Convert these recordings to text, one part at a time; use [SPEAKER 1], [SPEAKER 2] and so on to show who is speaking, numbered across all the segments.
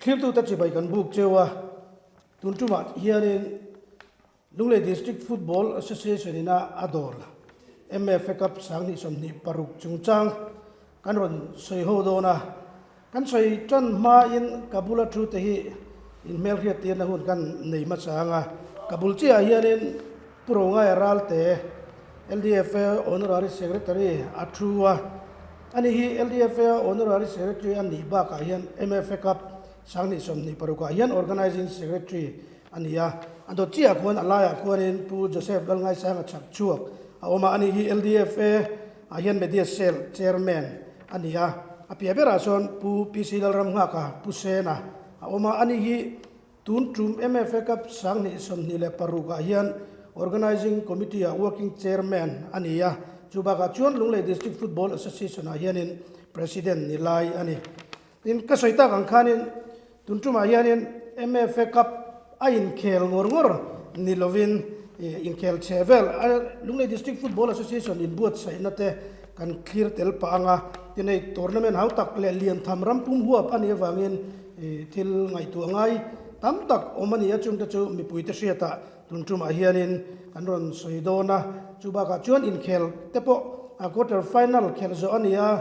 [SPEAKER 1] Thlirtute chibai kan buk cheu a, tun tumah hianin Lunglei District Football Association ina a dawl MFA Cup 2026 chungchang kan rawn sawi ho dawn a. Kan sawi tan hmain ka bula thu te hi inhmelhriat tirna hun kan nei hmasa ang a. Ka bul chiahah hianin Pu Rongaia Ralte, LDFA Honorary Secretary a thu a. Ani hi LDFA Honorary Secretary a nih bakah hian MFA Cup 2026 ah hian Organising Secretary a ni a. A dawt chiahah khuan a laiah khuanin Pu Joseph Lalngaisanga chhak chhuak a awm a. Ani hi LDFA ah hian Media Cell Chairman a ni a. A piah berah chuan Pu PC Lalramnghaka, Pu Sena a awm a. Ani hi Tun tum MFA Cup 2026 ah hian Organising Committee ah Working Chairman a ni a, chu bakah chuan Lunglei District Football Association ah hianin President ni lai a ni. Tin, ka sawi tak ang khanin tun tumah hianin MFA Cup a inkhel ngawr ngawr ni lovin inkhel chhe vel a Lunglei District Football Association inbuatsaihna te kan thlir tel pah ang a, tin hei tournament hau tak leh lian tham ram pum huap a nih avangin Thil ngaihtuah ngai tam tak awm a ni a, chungte chu mipuite hriatah tun tumah hianin kan rawn sawi dawn a. Chu bakah chuan inkhel te pawh quarter final khelh zawh a ni a,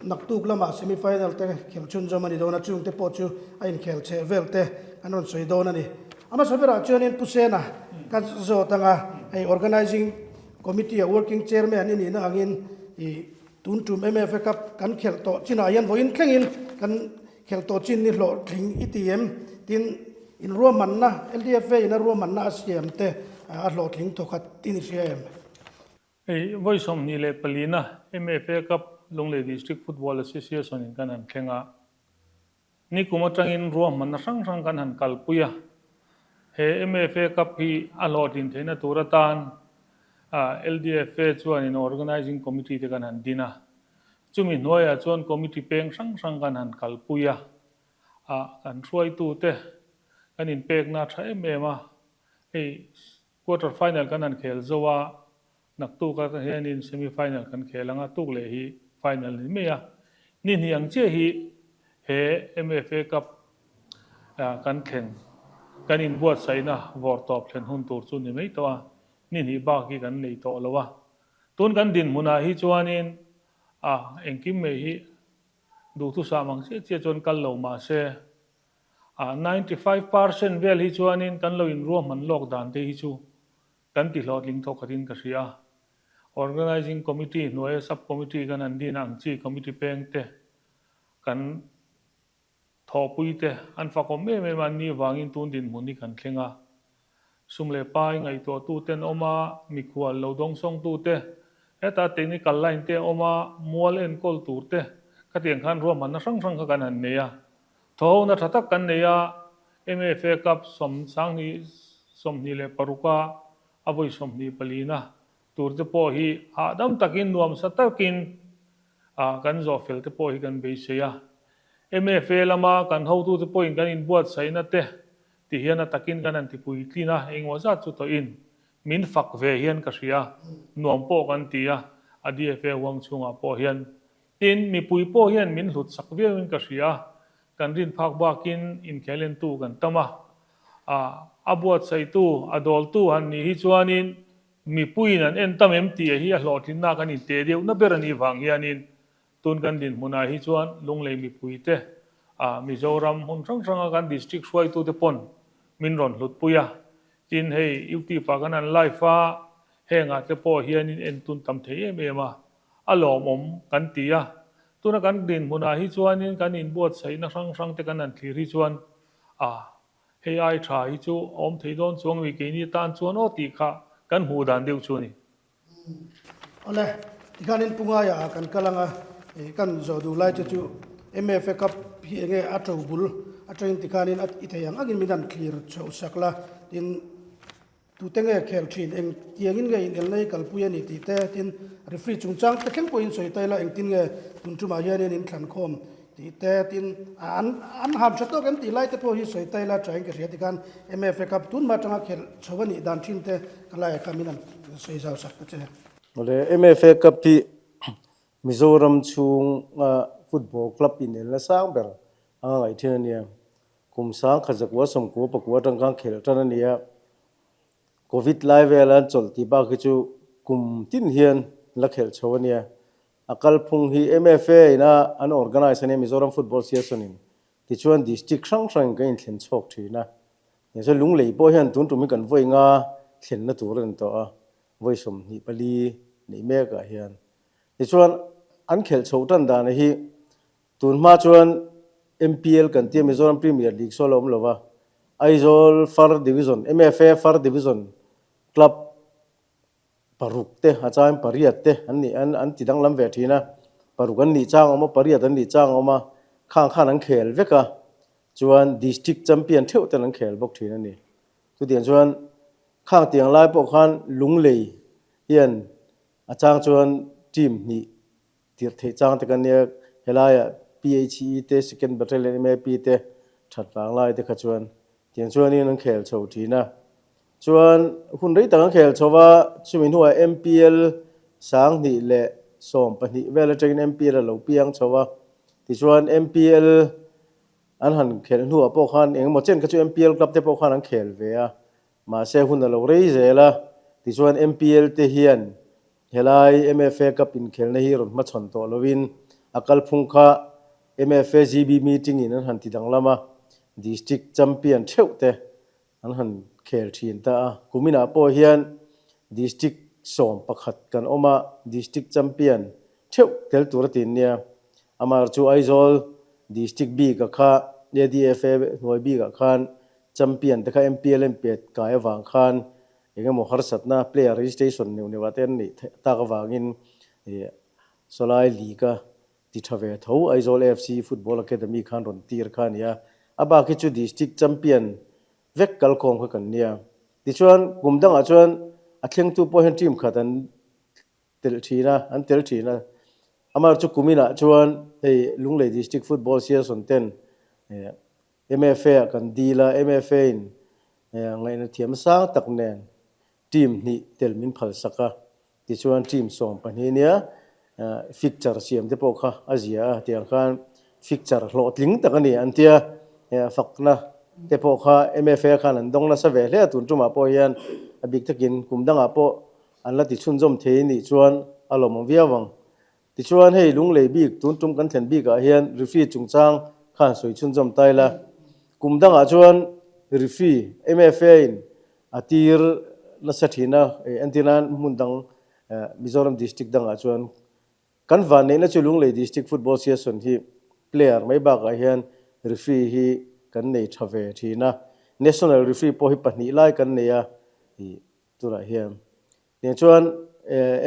[SPEAKER 1] naktuk lamah semi final te khelh chhunzawm a ni dawn a, chungte pawh chu a inkhel chheh vel te kan rawn sawi dawn a ni. A hmasa berah chuanin Pu Sena ka zawt ang a, hei organising committee a working chairman i nihna angin ih Tun tum MFA Cup kan khelh tawh chinah hian vawiin thlengin kan khelh tawh chin ni hlawhtling i ti em? Tin, in ruahmanna, LDFA in a ruahmanna a siam te a hlawhtling thawkhat i ni hria em?
[SPEAKER 2] Hei vawi 24 na MFA Cup Lunglei District Football Association in kan han thleng a. Nikum atangin ruahmanna hrang hrang kan han kalpui a, he MFA Cup hi a hlawhtlin theihna tur atan LDFA chuanin Organising Committee te kan han din a, chumi hnuaiah chuan committee peng hrang hrang kan han kalpui a, kan hruaitute kan inpekna a tha em em a, hei quarter final kan han khel zo a, Naktuk ah hianin semi final kan khel ang a, tuk leh hi final ni mai a. Ni hnih ang chiah hi he MFA Cup kan thlen, kan inbuatsaihna vawr tawp thlen hun tur chu ni mai tawh a, ni hnih bak hi kan nei tawh lo a. Tun kan dinhmunah hi chuanin a engkim mai hi duhthusam ang chiah chiah chuan kal lo mah se, a 95% vel hi chuanin kan lo inruahman lawk dan te hi chu Kan ti hlawhtling thawkhatin ka hria a. Organising Committee hnuaia Sub Committee kan han din ang chi Committee peng te kan thawhpui te an fakawm em em a, an ni avangin tun dinhmun hi kan thleng a. Sum leh pai ngaihtuahtu ten awm a, mikhual lo dawngsawngtu te, heta technical line te awm a, mual enkawl tur te khatiang khan ruahmanna hrang hrang kha kan han nei a. Thawhona tha tak kan nei a, MFA Cup 2026 a a vawi 24 na tur te pawh hi hahdam takin nuamsa takin kan zawh fel te pawh hi kan beisei a. MFA lama kan hotute pawhin kan inbuatsaihna te ti hian a takin kan han tipuitlin a, engemaw zat chu tawhin min fak ve hian ka hria, nuam pawh kan ti a, a DFA huang chhungah pawh hian. Tin, mipui pawh hian min hlut sak viauin ka hria a, kan rin phak bakin inkhelentu kan tam a. A buatsaihtu, a dawltu han nih hi chuanin mipuiin an en tam em tih hi a hlawhtlinna kan inteh deuhna ber a nih vang hianin tun kan dinhmunah hi chuan Lunglei mipuite, Mizoram hmun hrang hranga kan district hruaitute pawn min rawn hlutpui a. Tin, hei YouTube-ah kan han live a, hengah te pawh hianin entun tam thei em em a. A lawmawm kan ti a, tuna kan dinhmunah hi chuanin kan inbuatsaihna hrang hrang te kan han thlir hi chuan a hei ai tha hi chu a awm thei dawn chuang mi keini tan chuan aw tih kha kan hmuh dan deuh chu a ni.
[SPEAKER 1] Awle, tikhanin Pu Ngaia ah kan kal ang a, kan zawh duh lai che chu MFA Cup hi enge a to bul atangin tikhanin a i thei ang angin min han thlir chhoh sak la, tin Tute nge khel thin, eng tiangin nge inelna hi kalpui a ni tih te, tin referee chungchang te thleng pawhin sawi ta ila engtin nge tun tumah hianin in thlan khawm tih te, tin an an ham tha tawk em tih lai te pawh hi sawi ta ila thain ka hria tikhan MFA Cup tun hma atanga khelh chho a nih dan thin te ka laiah kha min han sawi zau sak ta che.
[SPEAKER 3] Awle, MFA Cup hi Mizoram chhunga football club inelna sang ber anga ngaih thin a nia. Kum 1999 atang khan khelh tan a ni a, Covid lai vela an chawlh tih bak hi chu kum tin hian la khelh chho a nia. A kalphung hi MFA ina an organise a nia Mizoram Football Association in tichuan district hrang hrangin kan inthlen chhawk thin a. Tichuan Lunglei pawh hian tun tum hi kan vawi nga thlenna tur a ni tawh a, vawi 24 neih mekah hian. Tichuan an khelh chhoh tan dan hi Tun hma chuan MPL kan tia Mizoram Premier League saw la awm lo va, Aizawl Far Division, MFA Far Division club paruk te a changin pariat te an nih an an ti danglam ve thin a, paruk an nih chang a awm a, pariat an nih chang a awm a, khang khan an khel vek a, chuan District Champion theuh ten an khel bawk thin a ni. Chutiang chuan khang tiang lai pawh khan Lunglei hian a chang chuan team hnih Tirh theih chang te kan nia, helaiah PHE te, Second Battalion MAP te that vang lai te kha chuan tiang chuanin an khel chho thin a. Chuan hun rei tak an khel chho va, chumi hnuah MPL 2012 vel atangin MPL a lo piang chho va. Tichuan MPL an han khelh hnuah pawh khan engemaw chen kha chu MPL club te pawh khan an khel ve a, mahse hun a lo rei zel a. Tichuan MPL te hian Helai MFA Cup inkhelna hi rawn hmachhawn tawh lovin a kalphung kha MFA GB meeting in an han ti danglam a, District Champion theuh te an han khel thin ta a. Kuminah pawh hian District 11 kan awm a, District Champion theuh tel tur a ti nia. Amar chu Aizawl District bikah kha ADFA hnuai bikah khan Champion te kha MPLM pet kai avang khan Eng emaw harsatna player registration neuh neuh ah te an neih tak avangin Sawlai League a ti tha ve tho Aizawl AFC Football Academy khan rawn tir kha a ni a, a bak hi chu District Champion vek kalkhawm kha kan nia. Tichuan kum dangah chuan a thlengtu pawh hian team khat an telh thin a, an tel thin a. Amar chu kuminah chuan hei Lunglei District Football Association ten MFA ah kan dil a, MFA in ngaihna thiam sang tak nen team hnih tel min phal sak a, tichuan team 12 nia fixture siam te pawh kha a zia a, tiang khan fixture hlawhtling tak a ni an tia, fakna te pawh kha MFA khan an dawng nasa ve hle a, tun tumah pawh hian a bik takin kum dangah pawh an la ti chhunzawm thei nih chuan a lawmawm viau ang. Tichuan hei Lunglei bik tun tum kan thlen bikah hian referee chungchang khan sawi chhunzawm ta ila. Kum dangah chuan referee MFA in a tir nasa thin a, entir nan hmun dang Mizoram district dangah chuan kan vanneihna chu Lunglei district football season hi player mai bakah hian referee hi kan nei tha ve thin a. National referee pawh hi pahnih lai kan nei a tunah hian. Tiang chuan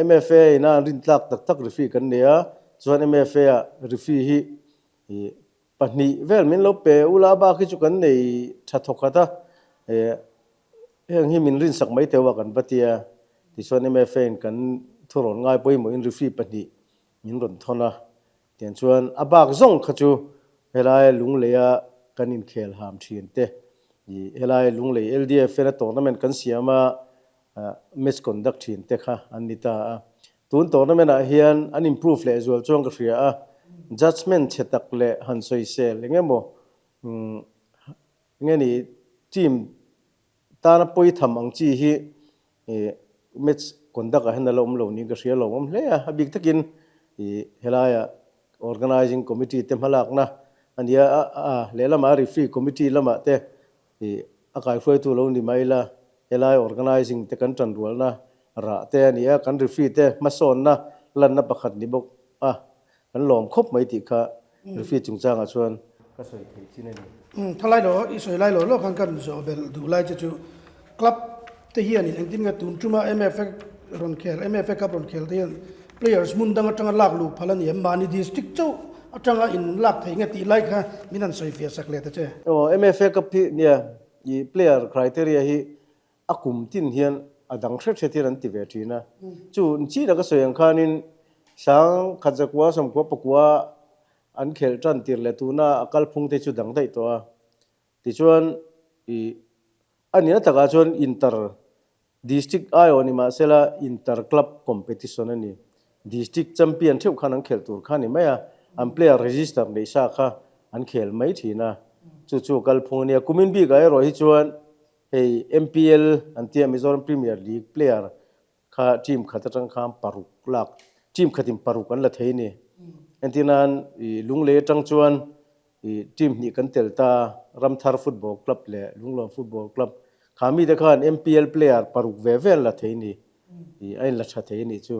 [SPEAKER 3] MFA ina an rin tlak tak tak referee kan nei a, chuan MFA ah referee hi pahnih vel min lo pe ula bak hi chu kan nei tha thawk khat a, heng hi min rinsak mai teuh a kan va ti a, tichuan MFA in kan thurawn ngai pawimawhin referee pahnih min rawn thawn a, Tiang chuan a bak zawng kha chu helai Lungleia kan inkhel ham thin te, ih helai Lunglei LDF ena tournament kan siam a match conduct thin te kha an ni ta a. Tun tournament ah hian an improve leh zual chuan ka hria a, judgement chhe tak leh han sawisel eng emaw eng nge ni team tana pawi tham ang chi hi Ih match conduct ah hian a la awm lo niin ka hria lo awm hle a, a bik takin ih helaia organising committee te hmalakna a nia a a lehlamah referee committee lamah te ih a kaihruaitu lo ni mai la helai organising te kan tanrualna rah te a ni a, kan referee te hmasawnna lanna pakhat ni bawk a. Kan lawm khawp mai tih kha referee chungchangah chuan ka sawi theih chin a ni.
[SPEAKER 1] Thalai lo, i sawi lai lo lo khan kan zawh belh duh lai che chu club te hianin engtin nge tun tuma MFA rawn khel, MFA Cup rawn khel te hian players hmun dang atanga lak luh phal a ni em? Mahni district chauh atanga in lak thei nge tih lai kha min han sawi fiah sak leh ta che.
[SPEAKER 3] Aw, MFA Cup hi nia i player criteria hi A kum tin hian a dang hret hret hian an ti ve thin a. Chu chin a ka sawi ang khanin 1999 an khelh tan tir leh tuna a kalphung te chu dang daih tawh a. Tichuan ih a nihna takah chuan inter district aiawh ni mahsela inter club competition a ni. District champion theuh khan an khelh tur kha a ni mai a, an player register neih sa kha an khel mai thin a. Chu chu kalphung a nia. Kumin bikah erawh hi chuan hei MPL an tia Mizoram Premier League player kha team khat atang khan paruk lak team khatin paruk an la thei a ni. Entir nan ih Lunglei atang chuan ih team hnih kan tel ta Ramthar Football Club leh Lunglawm Football Club kha mite khan MPL player paruk ve ve an la thei a ni. Ih a inla tha thei a nih chu.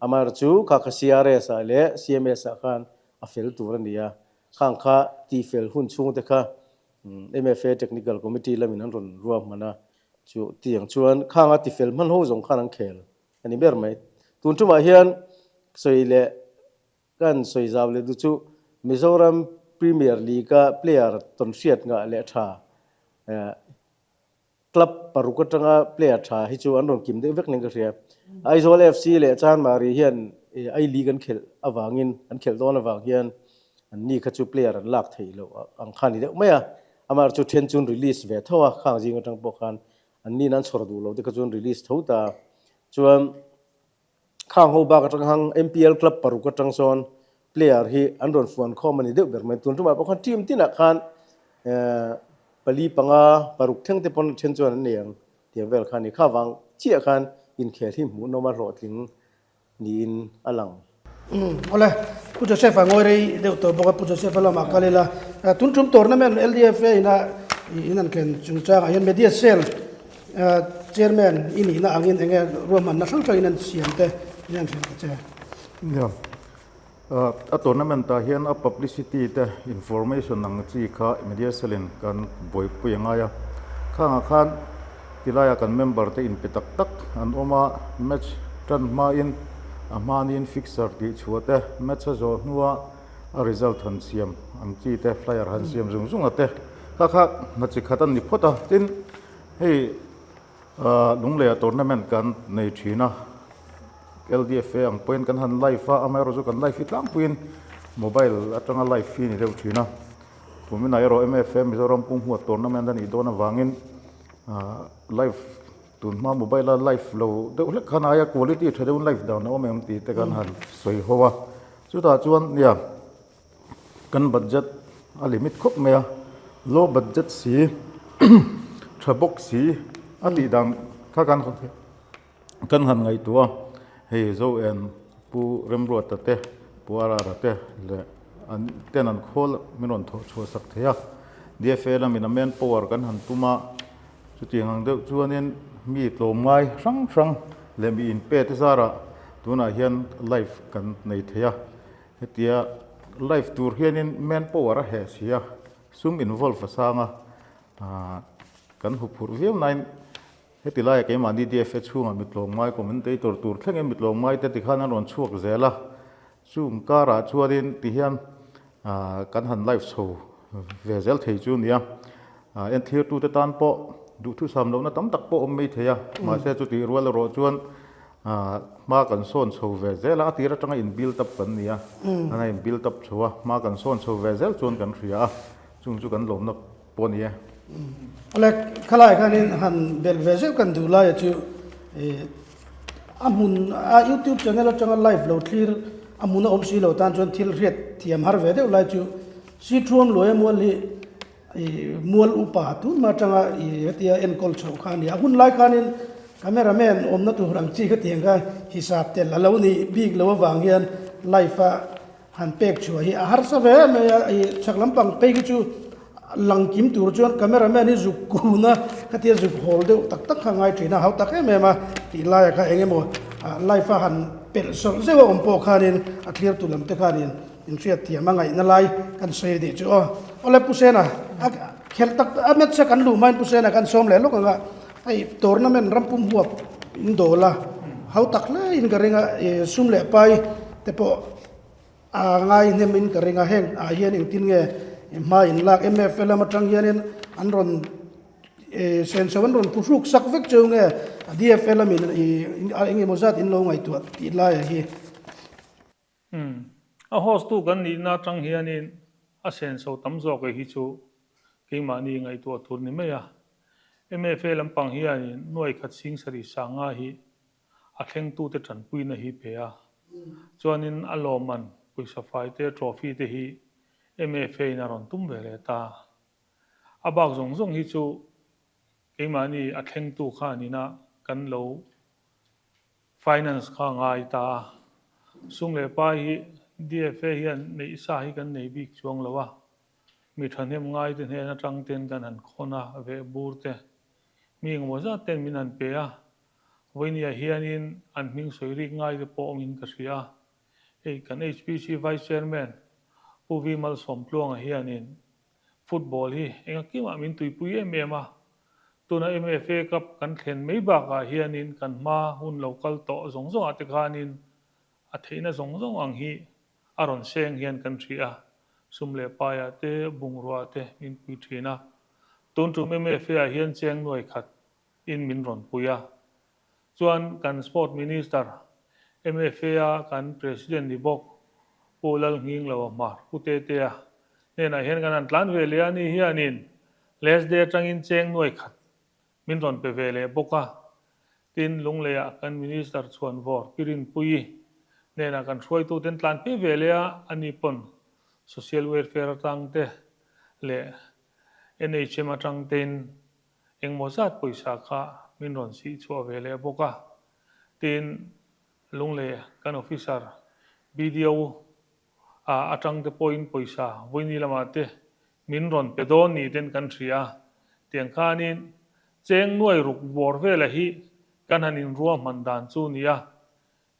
[SPEAKER 3] Amaherawhchu chu kha kha CRS ah leh CMS ah khan a fel tur a ni a. Khang kha tihfel hun chhungte kha MFA Technical Committee lamin an rawn ruahman a. Chu tiang chuan khanga tifel hman ho zawng khan an khel a ni ber mai. Tun tumah hian sawi leh kan sawi zau leh duh chu Mizoram Premier League-a player tawn hriat ngah leh tha club paruk atanga player tha hi chu an rawn kim deuh vek nen ka hria. Aizawl FC leh Chanmari hian I League an khelh avangin an khelh dawn avang hian anni kha chu player an lak theih loh ang kha a ni deuh mai a. Amah chu then chuan release ve tho a, khang zing atang pawh khan an nin an chhawr duh lo te kha chuan release tho ta. Chuan khang ho bak atang hang MPL club paruk atang sawn player hi an rawn fuan khawm a ni deuh ber mai. Tun tumah pawh khan team tinah khan pali panga paruk thleng te pawn then chuan an nei ang tiang vel kha a ni. Kha vang chiah khan inkhel hi hmuhnawm a hlawhtling niin a lang.
[SPEAKER 1] Awle, Pu Joseph-a ngawi rei deuh tawh bawk a, Pu Joseph-a lamah kal ila. Tun tum tournament LDFA ina in an thlen chungchangah hian Media Cell Chairman i nihna angin eng nge ruahmanna hrang hrangin an siam te in an hrilh ta che.
[SPEAKER 4] Nia, a tournament ah hian a publicity te information ang chi kha Media Cell in kan buaipui a ngai a, khangah khan Tilaiah kan member te inpe tak tak an awm a, match tan hmain a hmanin fixture tih chhuah te, match a zawh hnua a result han siam ang chi te, flyer han siam zung zung a te kha kha hna chi khat a ni phawt a. Tin, hei Lungleiah tournament kan nei thin a, LDFA ang pawhin kan han live a, amaherawhchu chu kan live hi tlangpuiin mobile atanga live hi a ni deuh thin a. Kuminah erawh MFA Mizoram pum huat tournament a nih dawn avangin live tun hma mobile a live lo deuh hlek khan aia quality tha deuhin live dan a awm em tih te kan han sawi ho a. Chutah chuan nia kan budget a limit khawp mai a, low budget si tha bawk si a tih dan kha kan Kan han ngaihtuah a, hei zo en Pu Remruata te, Pu Arara te leh an ten an khawl min rawn thawh chhuah sak thei a. DFA lamin a man power kan han tum a, chutiang ang deuh chuanin mi tlawmngai hrang hrang leh mi inpe te zarah tunah hian live kan nei thei a. Hetia live tur hianin man power a heh si a, sum involve a sang a, kan huphurh viau nain Heti laia keimahni DFA chhungah mitlawmngai commentator tur thlengin mitlawmngai te tikhan an rawn chhuak zel a, chung karah chuanin tihian kan han live chho ve zel thei chu nia. Enthirtute tan pawh duhthusam lohna tam tak pawh awm mai thei a, mahse chutih rual erawh chuan hma kan sawn chho ve zel a, a tir atanga in build up kan ni a, an in build up chho a, hma kan sawn chho ve zel chuan kan hria a, chung chu kan lawmna pawh a ni e.
[SPEAKER 1] Awle, khalai khanin han belh ve zeuh kan duh laia chu a hmun a youtube channel atanga live lo thlir a hmun a awm si lo tan chuan thil hriat thiam har ve deuh lai chu Sithuam Luaia mual hi mual upa tun hma atanga hetia enkawl chhoh kha a ni a. Hun lai khanin cameraman awmna tur ang chi khatiang kha hisap tel a lo nih bik loh avang hian live a Han pek chhuah hi a harsa ve mai a, i chhak lampang phei khi chu lang kim tur chuan cameraman hi zuk kun a, khatia zuk hawl deuh tak tak kha a ngai thin a, hau tak em em a tih laiah kha eng emaw live a han pelh sawlh zeuh a awm pawh khanin a thlir tu lam te khanin inhriat thiam a ngaihna lai kan sawi dih chu aw. Awle Pu Sena a khelh tak a match a kan luh hmain Pu Sena kan sawm leh lawk ang a, hei tournament rampum huap in dawl a, hau tak hle in ka ring a, sum leh pai te pawh A ngai hnem in ka ring a, heng ah hian engtin nge hma in lak MFA lam atang hianin an rawn senso an rawn phuhruk sak vek cheu nge DFA lamin eng emaw zat in lo ngaihtuah tih laiah hi.
[SPEAKER 2] Umm. A host tu kan nihna atang hianin a senso tam zawk ei hi chu keimahni ngaihtuah tur ni mai a. MFA lampang hianin nuai khat sing sarih sanga hi a thlengtute tanpuina hi pe a, chuanin a lawmman pawisa fai te, trophy te hi MFA in a rawn tum ve leh ta. A bak zawng zawng hi chu keimahni a thlengtu khan ina kan lo finance kha ngai ta a. Sum leh pai hi DFA hian neih sa hi kan nei bik chuang lo a, mi thahnem ngai te hnen atang ten kan han khawn a, veh bur te, mi engemaw zat ten min han pe a, vawinia hianin an hming sawi rik ngai te pawh awmin ka hria a. Hei kan HPC Vice Chairman Pu V Malsawmtluanga hianin Football hi engakimah min tuipui em em a, tuna MFA Cup kan thlen mai bakah hianin kan hma hun lo kal tawh zawng zawngah te khanin a theihna zawng zawng ang hi a rawn seng hian kan hria a, sum leh paiah te bungrua te min pui thin a. Tun tum MFA ah hian cheng nuai khat in min rawn pui a. Chuan kan Sport Minister, MFA a kan President ni bawk Pu Lalnghinglo Hmar, Pu Tetea, hnenah hian kan han tlan ve leh a, ni hianin last day atangin cheng nuai khat min rawn pe ve leh bawk a. Tin, Lungleiah kan Minister Chhuanvawr Pi Rinpuii hnenah kan hruaituten tlan phei ve leh a, ani pawn Social Welfare atang te leh NHM atang tein Engmaw zat pawisa kha min rawn sih chhuah ve leh bawk a, tin Lunglei kan officer BDO a atang te pawhin pawisa vawiini lamah te min rawn pe dawn ni ten kan hria a, tiang khanin cheng nuai ruk bawr vela hi kan han inruahman dan chu nia.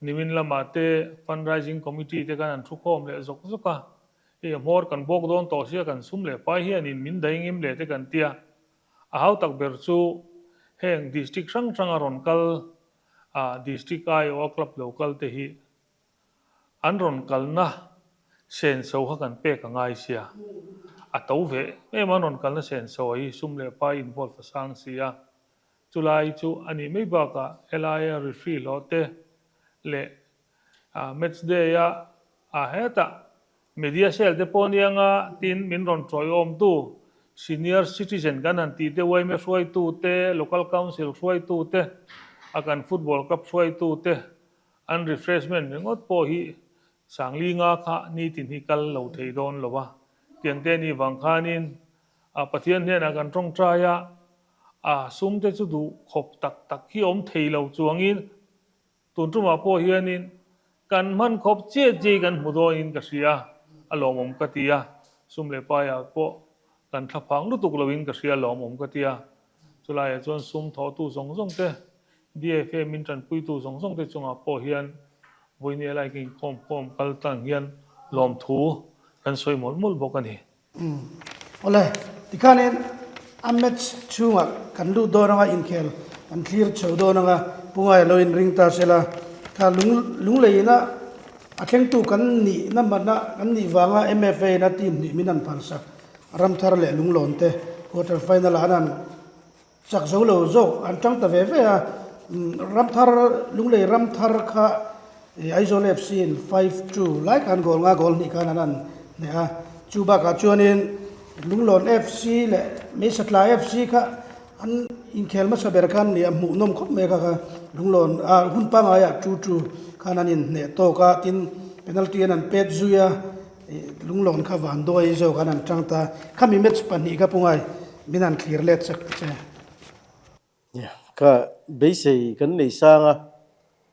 [SPEAKER 2] Nimin lamah te Fundraising Committee te khan an thukhawm leh zawk zawk a, hei a hmawr kan bawk dawn tawh sia kan sum leh pai hianin min daingim leh te kan tia. A hau tak ber chu heng District hrang hranga rawn kal ah District aiawh a club lo kal te hi an rawn kalna senso kha kan pek a ngai sia. A to ve em an rawn kalna senso a hi sum leh pai involve a sang sia. Chulai chu a nih mai bakah helaia referee hlawh te leh match day a a hetah media cell te pawh nia nga tin min rawn tawiawmtu senior citizen kan han tih te yma hruaitu te, local council hruaitu te, a kan football club hruaitu te an refreshment ringawt pawh hi Sangli nga kha nitin hi kal lo thei dawn lo a, tiang te nih vang khanin a Pathian hnenah kan tawngtai a, a sum te chu duh khawp tak tak hi awm thei lo chuangin tun tumah pawh hianin kan hman khawp chiah chiah hi kan hmu dawnin ka hria a lawmawm ka ti a, sum leh paiah pawh kan thlaphang lutuk loin ka hria a lawmawm ka ti a, chulaiah chuan sum thawhtu zawng zawng te DFA min tanpuitu zawng zawng te chungah pawh hian vawinia lai ka inkhawm khawm kal tlang hian lawmthu kan sawi mawlh mawlh bawk a ni.
[SPEAKER 1] Umm. Awle, tikhanin a match chhungah kan lut dawn anga inkhel kan thlir chho dawn anga Pungai lo inring ta sela, kha lung lunglei ina a thlengtu kan nihna mana kan nih vanga MFA ina team hnih min han phalsak Ramthar leh Lunglawn te quarter final ah an han Chak zo lo zawk an tang ta ve ve a, Ramthar, Lunglei Ramthar kha Aizawl FC in 5-2 lai khan goal nga goal hnih khan an han hneh a, chu bakah chuanin Lunglawn FC leh Meisatla FC kha an inkhel hmasa ber khan nia hmuhnawm khawp mai kha kha Lunglawn ah hun pangaiah 2-2 khan an inhneh tawk a, tin penalty an han pet zui a. Lunglawn kha van duai zawk an han tang ta. Khami match pahnih kha pungai min han thlir let chak ta che.
[SPEAKER 3] Ka beisei kan nei sang a,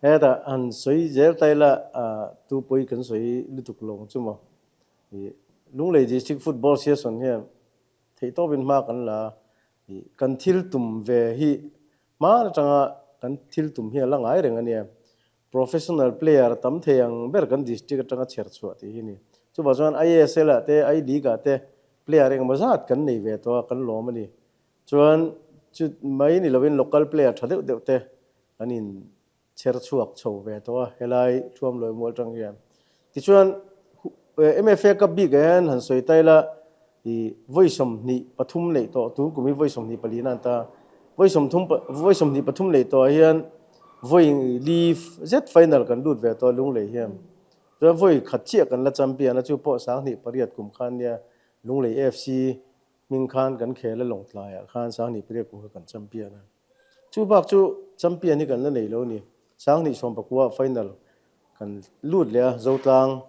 [SPEAKER 3] hetah han sawi zel ta ila tu pawi kan sawi lutuk lo ang chu maw. Lunglei District Football Association hian theihtawpin hma kan la a, kan thil tum ve hi hman atanga kan thil tum hi a la ngai reng a nia. Professional player tam thei ang ber kan district atanga chher chhuah tih hi a ni. Chuvang chuan ISL ah te, I League ah te player engemaw zat kan nei ve tawh a, kan lawm a ni. Chuan chu mai ni lovin local player tha deuh deuh te kan in chher chhuak chho ve tawh a helai Thuamlawi mual atang hian. Tichuan MFA Cup bik ah hian han sawi ta ila I vawi 23 neih tawh tun kum hi vawi 24 na an ta. Vawi sawmthum vawi 23 neih tawh ah hian vawi li zet final kan lut ve tawh a Lunglei hian. Chuan vawi khat chiah kan la champion a chu pawh 2008 kum khan nia Lunglei FC hming khan kan khel a Lawngtlai ah khan 2008 kum kha kan champion a. Chu bak chu champion hi kan la nei lo a ni. 2019 final kan lut leh a, Zotlang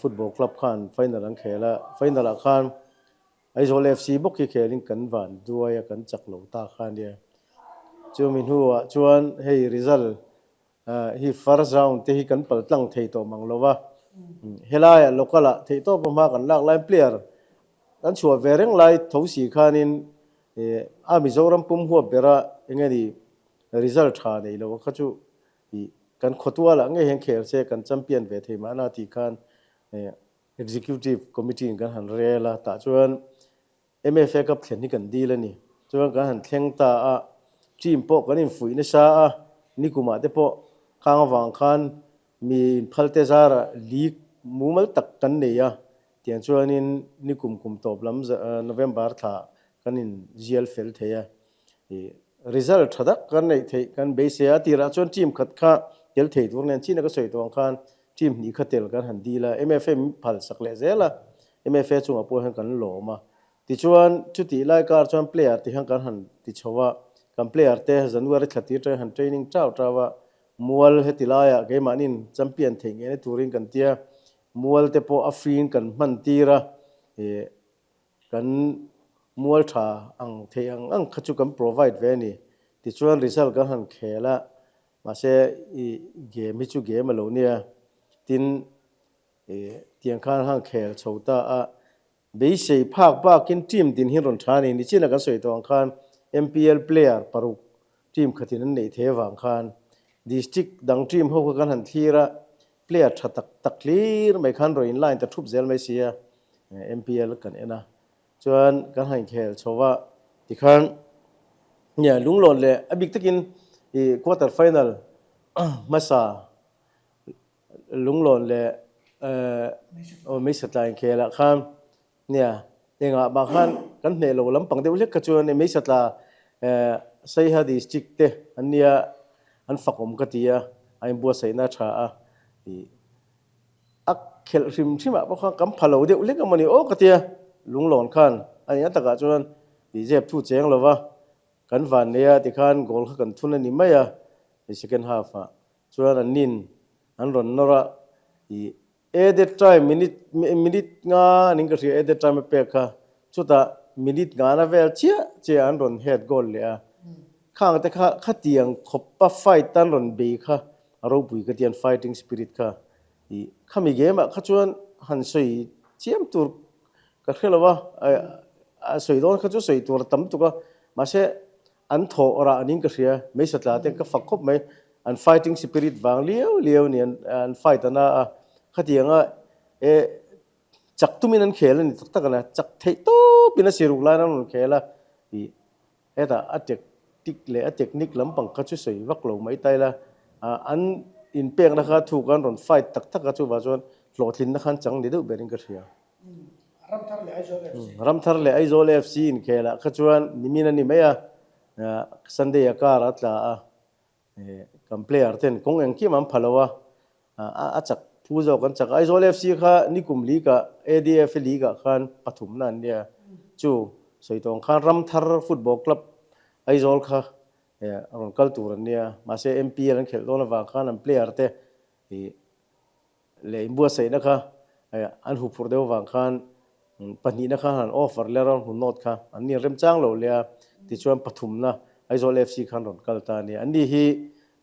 [SPEAKER 3] Football Club khan final an khel a, final ah khan Aizawl FC bawk hi khelin kan van duai a kan chak lo ta kha ania. Chumi hnuah chuan hei result hi first round te hi kan pal tlang thei tawh mang lo va. Helaiah local ah theihtawp a hma kan lak laiin player kan chhuah ve reng lai tho si khanin a Mizoram pum huap bera enge ni result tha nei lo kha chu kan khawtualah ngei hian khel se kan champion ve thei mahna tih khan Executive Committee in kan han rel a, tah chuan MFA Cup thlen hi kan dil a ni. Chuan kan han thleng ta a, team pawh kan infuih nasa a, nikumah te pawh khang avang khan mi inphalte zarah league mumal tak kan nei a, tiang chuanin nikum kum tawp lam November thla kan inzial fel thei a. Result tha tak kan neih theih kan beisei a, tirah chuan team khat kha tel thei tur nen chin a ka sawi tawh ang khan team hnih kha tel kan han dil a, MFA min phal sak leh zel a, MFA chungah pawh hian kan lawm a. Tichuan chutih lai kar chuan player te hian kan han ti chho a, kan player te January thla tir atangin han training chau chau a, mual heti laiah keimahniin champion theih ngei na turin kan tia, mual te pawh a free in kan hman tir a, Kan mual tha ang theih ang ang kha chu kan provide ve a ni. Tichuan result kan han khel a, mahse i game hi chu game a lo nia. Tin, i tiang khan han khel chho ta a, beisei phak bakin team din hi rawn tha a ni. Nichina kan sawi tawh ang khan MPL player paruk team khatin an neih thei avang khan district dang team ho kha kan han thlir a, player tha tak tak hlir mai khan rawn in line ta thup zel mai si a. MPL kan en a, chuan kan han inkhel chho va, tikhan nia lunglawn leh a bik takin i quarter final hmasa lunglawn leh aw Meisatla inkhel ah khan nia engah mah khan kan hneh lo lampang deuh hlek kha chuan Meisatla Saiha district te an nia an fakawm ka ti a, a inbuatsaihna a tha a i. A khelh hrim hrim ah pawh khan kan pha lo deuh hlek a mawni aw ka tia, lunglawn khan a nih a takah chuan tih zep thu cheng lo va, kan van nei a tikhan goal kha kan thun a ni mai a, i second half ah chuan an nin an rawn nawr a, i added time minute minute nga ning ka hria added time a pek kha chutah minute nga na vel chiah chiah an rawn head goal leh a, khang te kha khatiang khawpa fight an rawn bei kha A ropui ka tian fighting spirit kha i khami game ah kha chuan han sawi chiam tur ka hre lo a, a sawi dawn kha chu sawi tur a tam tuk a, mahse an thawh rah ning ka hria, hmeichhe tla te ka fak khawp mai, an fighting spirit vang liau liau a ni an fight a na a, khatianga e chak tumin an khel a ni tak tak a nia, chak theih tawpin a siruk laiin an rawn khel a i. Hetah a tactic leh a technique lampang kha chu sawi vak lo mai ta ila, an inpekna kha thuk an rawn fight tak tak a, chuvah chuan hlawhtlinna khan chang ni deuh berin ka hria.
[SPEAKER 1] Ramthar leh Aizawl FC.
[SPEAKER 3] Ramthar leh Aizawl FC inkhelah kha chuan nimin a ni mai a, Sunday a car a tla a, Kan player ten kawng engkim an pha lo a, a chak phu zawk an chak a. Aizawl FC kha nikum league ah ADF league ah khan pathumna an nia. Chu sawi tawng khan Ramthar Football Club Aizawl kha rawn kal tur an nia. Mahse MPL an khelh dawn avang khan an player te Leh inbuatsaihna kha an huphurh deuh avang khan pahnihna kha han offer leh a rawn hmu nawt kha an ni remchang lo leh a, tichuan pathumna Aizawl FC khan rawn kal ta a ni. Anni hi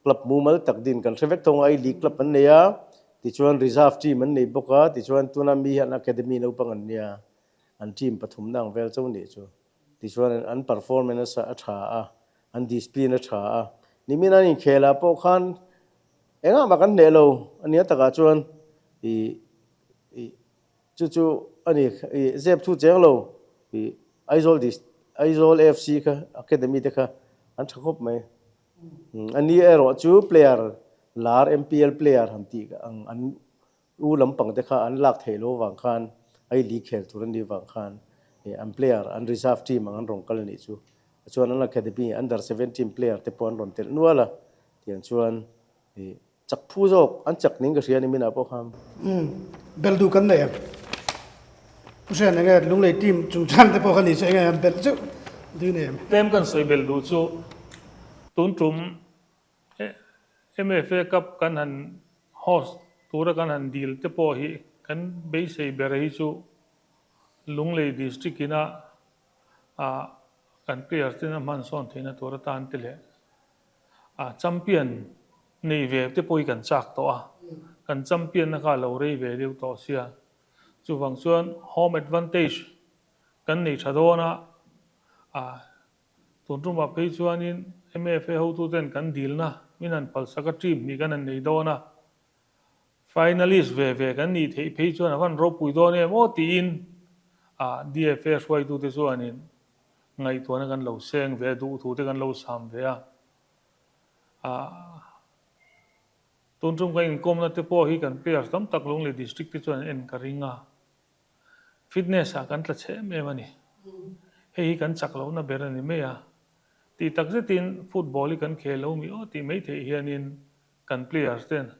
[SPEAKER 3] club mumal tak din kan hre vek thawng a, I League club an nei a, tichuan reserve team an nei bawk a, tichuan tuna mi hian academy naupang an nia, an team pathumna ang vel chauh nih chu. Tichuan an performance a tha a, an discipline a tha a, nimin an inkhelah pawh khan Engah mah kan hneh lo a nia takah chuan i i chu chu a ni i zep thu cheng lo i Aizawl dist Aizawl FC kha academy te kha an tha khawp mai. A ni erawh chu player lar MPL player han tih ang an u lampang te kha an lak theih lo vang khan I league khel tur an nih vang khan i an player an reserve team ang an rawn kal a nih chu. Chuan an academy under 17 player te pawh an rawn telh nual a. Tiang chuan i chak phu zawk, an chak ning ka hria ni minah pawh khan.
[SPEAKER 1] Umm, belh duh kan nei em? Pu Hrian enge Lunglei team chungchang te pawh kha ni se enge an belh zeuh dui nei em?
[SPEAKER 2] Tlem kan sawi belh duh chu tun tum MFA Cup kan han host tura kan han dil te pawh hi kan beisei ber hi chu. Lunglei District ina kan players ten a hman sawn theihna tur atan te leh champion nei ve te pawh hi kan chak tawh a, kan champion na kha a lo rei ve deuh tawh sia. Chuvang chuan home advantage kan nei tha dawn a, tun tumah phei chuanin MFA hotuten kan dilna min han phalsak a team hnih kan han nei dawn a. Finalist ve ve kan nih theih phei chuan a van ropui dawn em aw tiin a DFA hruaitute chuanin ngaihtuahna kan lo seng ve a, duhthute kan lo sam ve a. Tun tum kan inkawmna te pawh hi kan players tam tak Lunglei District te chuan an en ka ring a, fitness ah kan tla chhe em em a ni. Hei hi kan chak lohna ber a ni mai a. Tih tak zetin football hi kan khel lo mi aw tih mai theih hianin kan players ten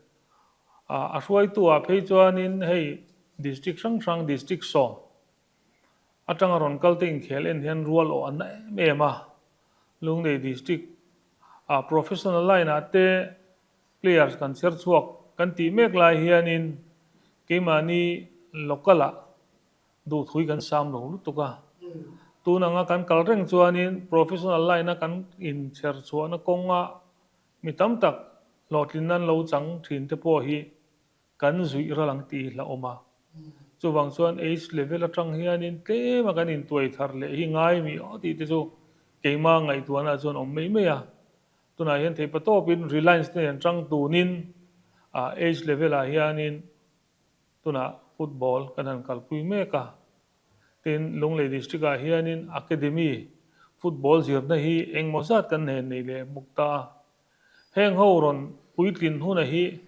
[SPEAKER 2] a hruaitu ah phei chuanin hei district hrang hrang district sawm atanga rawn kal te inkhel en hian rual awh an na em em a, Lunglei district ah professional line ah te players kan chher chhuak kan tih mek lai hianin keimahni local ah duhthui kan sam lo lutuk a, tun anga kan kal reng chuanin professional line a kan inchher chhuahna kawnga Mi tam tak hlawhtlin nan lo chang thin te pawh hi kan zuih ral ang tih hi hlauhawm a. Chuvang chuan age level atang hianin tlema kan intuai thar leh hi ngai mi aw tih te chu keimah ngaihtuahna chuan awm mai mai a. Tunah hian theihpa tawpin Reliance te nen tang tunin age level ah hianin tunah football kan han kalpui mek a. Tin, Lunglei District ah hianin Academy football zirna hi engmaw zat kan hnen nei leh bawk ta a. Heng ho rawn puitlin huna hi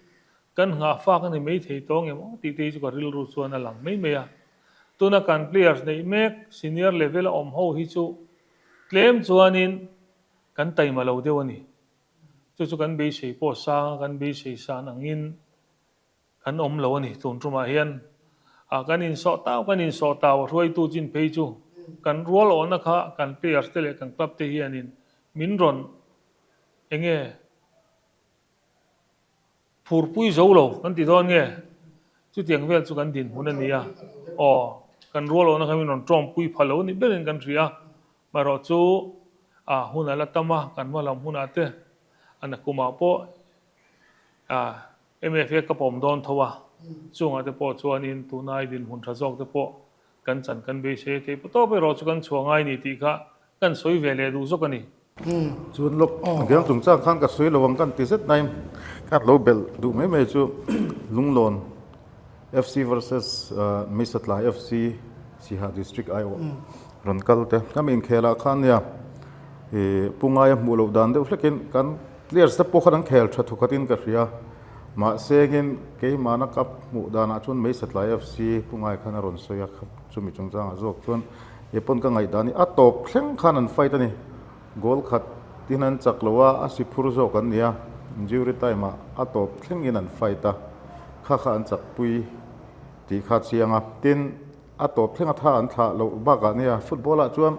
[SPEAKER 2] kan nghah fak a ni mai thei tawng em aw tih te hi chu ka rilru chuan a lang mai mai a. Tuna kan players neih mek senior level a awm ho hi chu tlem chuanin kan taima lo deuh a ni. Chu chu kan beisei pawh sang a, kan beisei san angin Kan awm lo a ni. Tun tumah hian ah kan insawh tau, kan insawh tau a hruaitu chin phei chu kan rual awhna kha kan players te leh kan club te hianin min rawn enge phurpui zo lo kan ti dawn nge chutiang vel chu kan dinhmun a ni a. Aw, kan rual awhna kha min rawn tawmpui pha lo ni berin kan hria. Marawh chu ah hun a la tam a, kan hma lam hunah te a nakumah pawh ah MFA ka pawm dawn tho a, chungah te pawh chuanin tunai dinhmun tha zawk te pawh kan chan kan beisei a thei tawp erawh chu kan chhuah ngai ni tih kha kan sawi ve leh duh zawk a ni.
[SPEAKER 4] Chuan lawk gang chungchang khan ka sawi lo ang kan ti zet nain ka lo belh duh mai mai chu Lunglawn FC versus Misatlai FC Siha District aiawh rawn kal te ka mi inkhelah khan nia ih Pu Ngaia hmuh loh dan deuh hlekin kan Players te pawh khan an khel tha thukhatin ka hria. Mahse engin keimahna cup hmuh danah chuan Meisatlai FC Pu Ngai khan a rawn sawi a, chumi chungchangah zawk chuan he pawn ka ngaihdan hi a tawp thleng khan an fight a ni. Goal khat tin an chak lo a, a si phur zawk an ni a, injury time ah a tawp thlengin an fight a, kha kha an chakpui tih kha a chiang a. Tin, a tawp thleng a tha an thlah loh bakah nia football ah chuan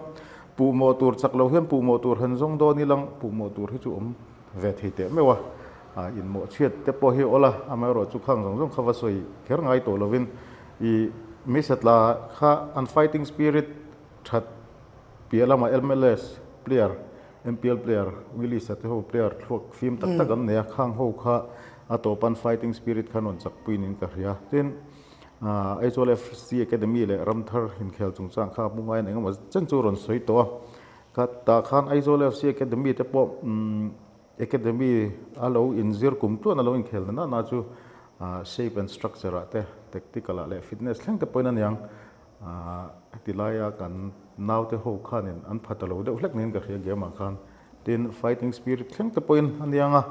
[SPEAKER 4] Puhmawh tur chak lo hian puhmawh tur han zawng dawn ilang puhmawh tur hi chu awm ve thei teh meuh a, ah inmawh chhiat te pawh hi awl a, amaherawh chu khang zawng zawng kha va sawi kher ngai tawh lovin ih Misatla kha an fighting spirit that piah lamah MLS player, MPL player Willis-a te ho player thluak fim tak tak an nei a, khang ho kha a tawpan fighting spirit kha an rawn chakpui niin ka hria. Tin, Aizawl FC Academy leh Ramthar inkhel chungchang kha hmu ngaiin engemaw chen chu rawn sawi tawh a. Kha tah khan Aizawl FC Academy te pawh Academy a lo inzir kum tluan a lo inkhel na nana chu shape and structure ah te, tactical ah leh fitness thleng te pawhin a niang. Heti laia kan naute ho khanin an pha ta lo deuh hlek niin ka hria game ah khan. Tin, fighting spirit thleng te pawhin a niang a.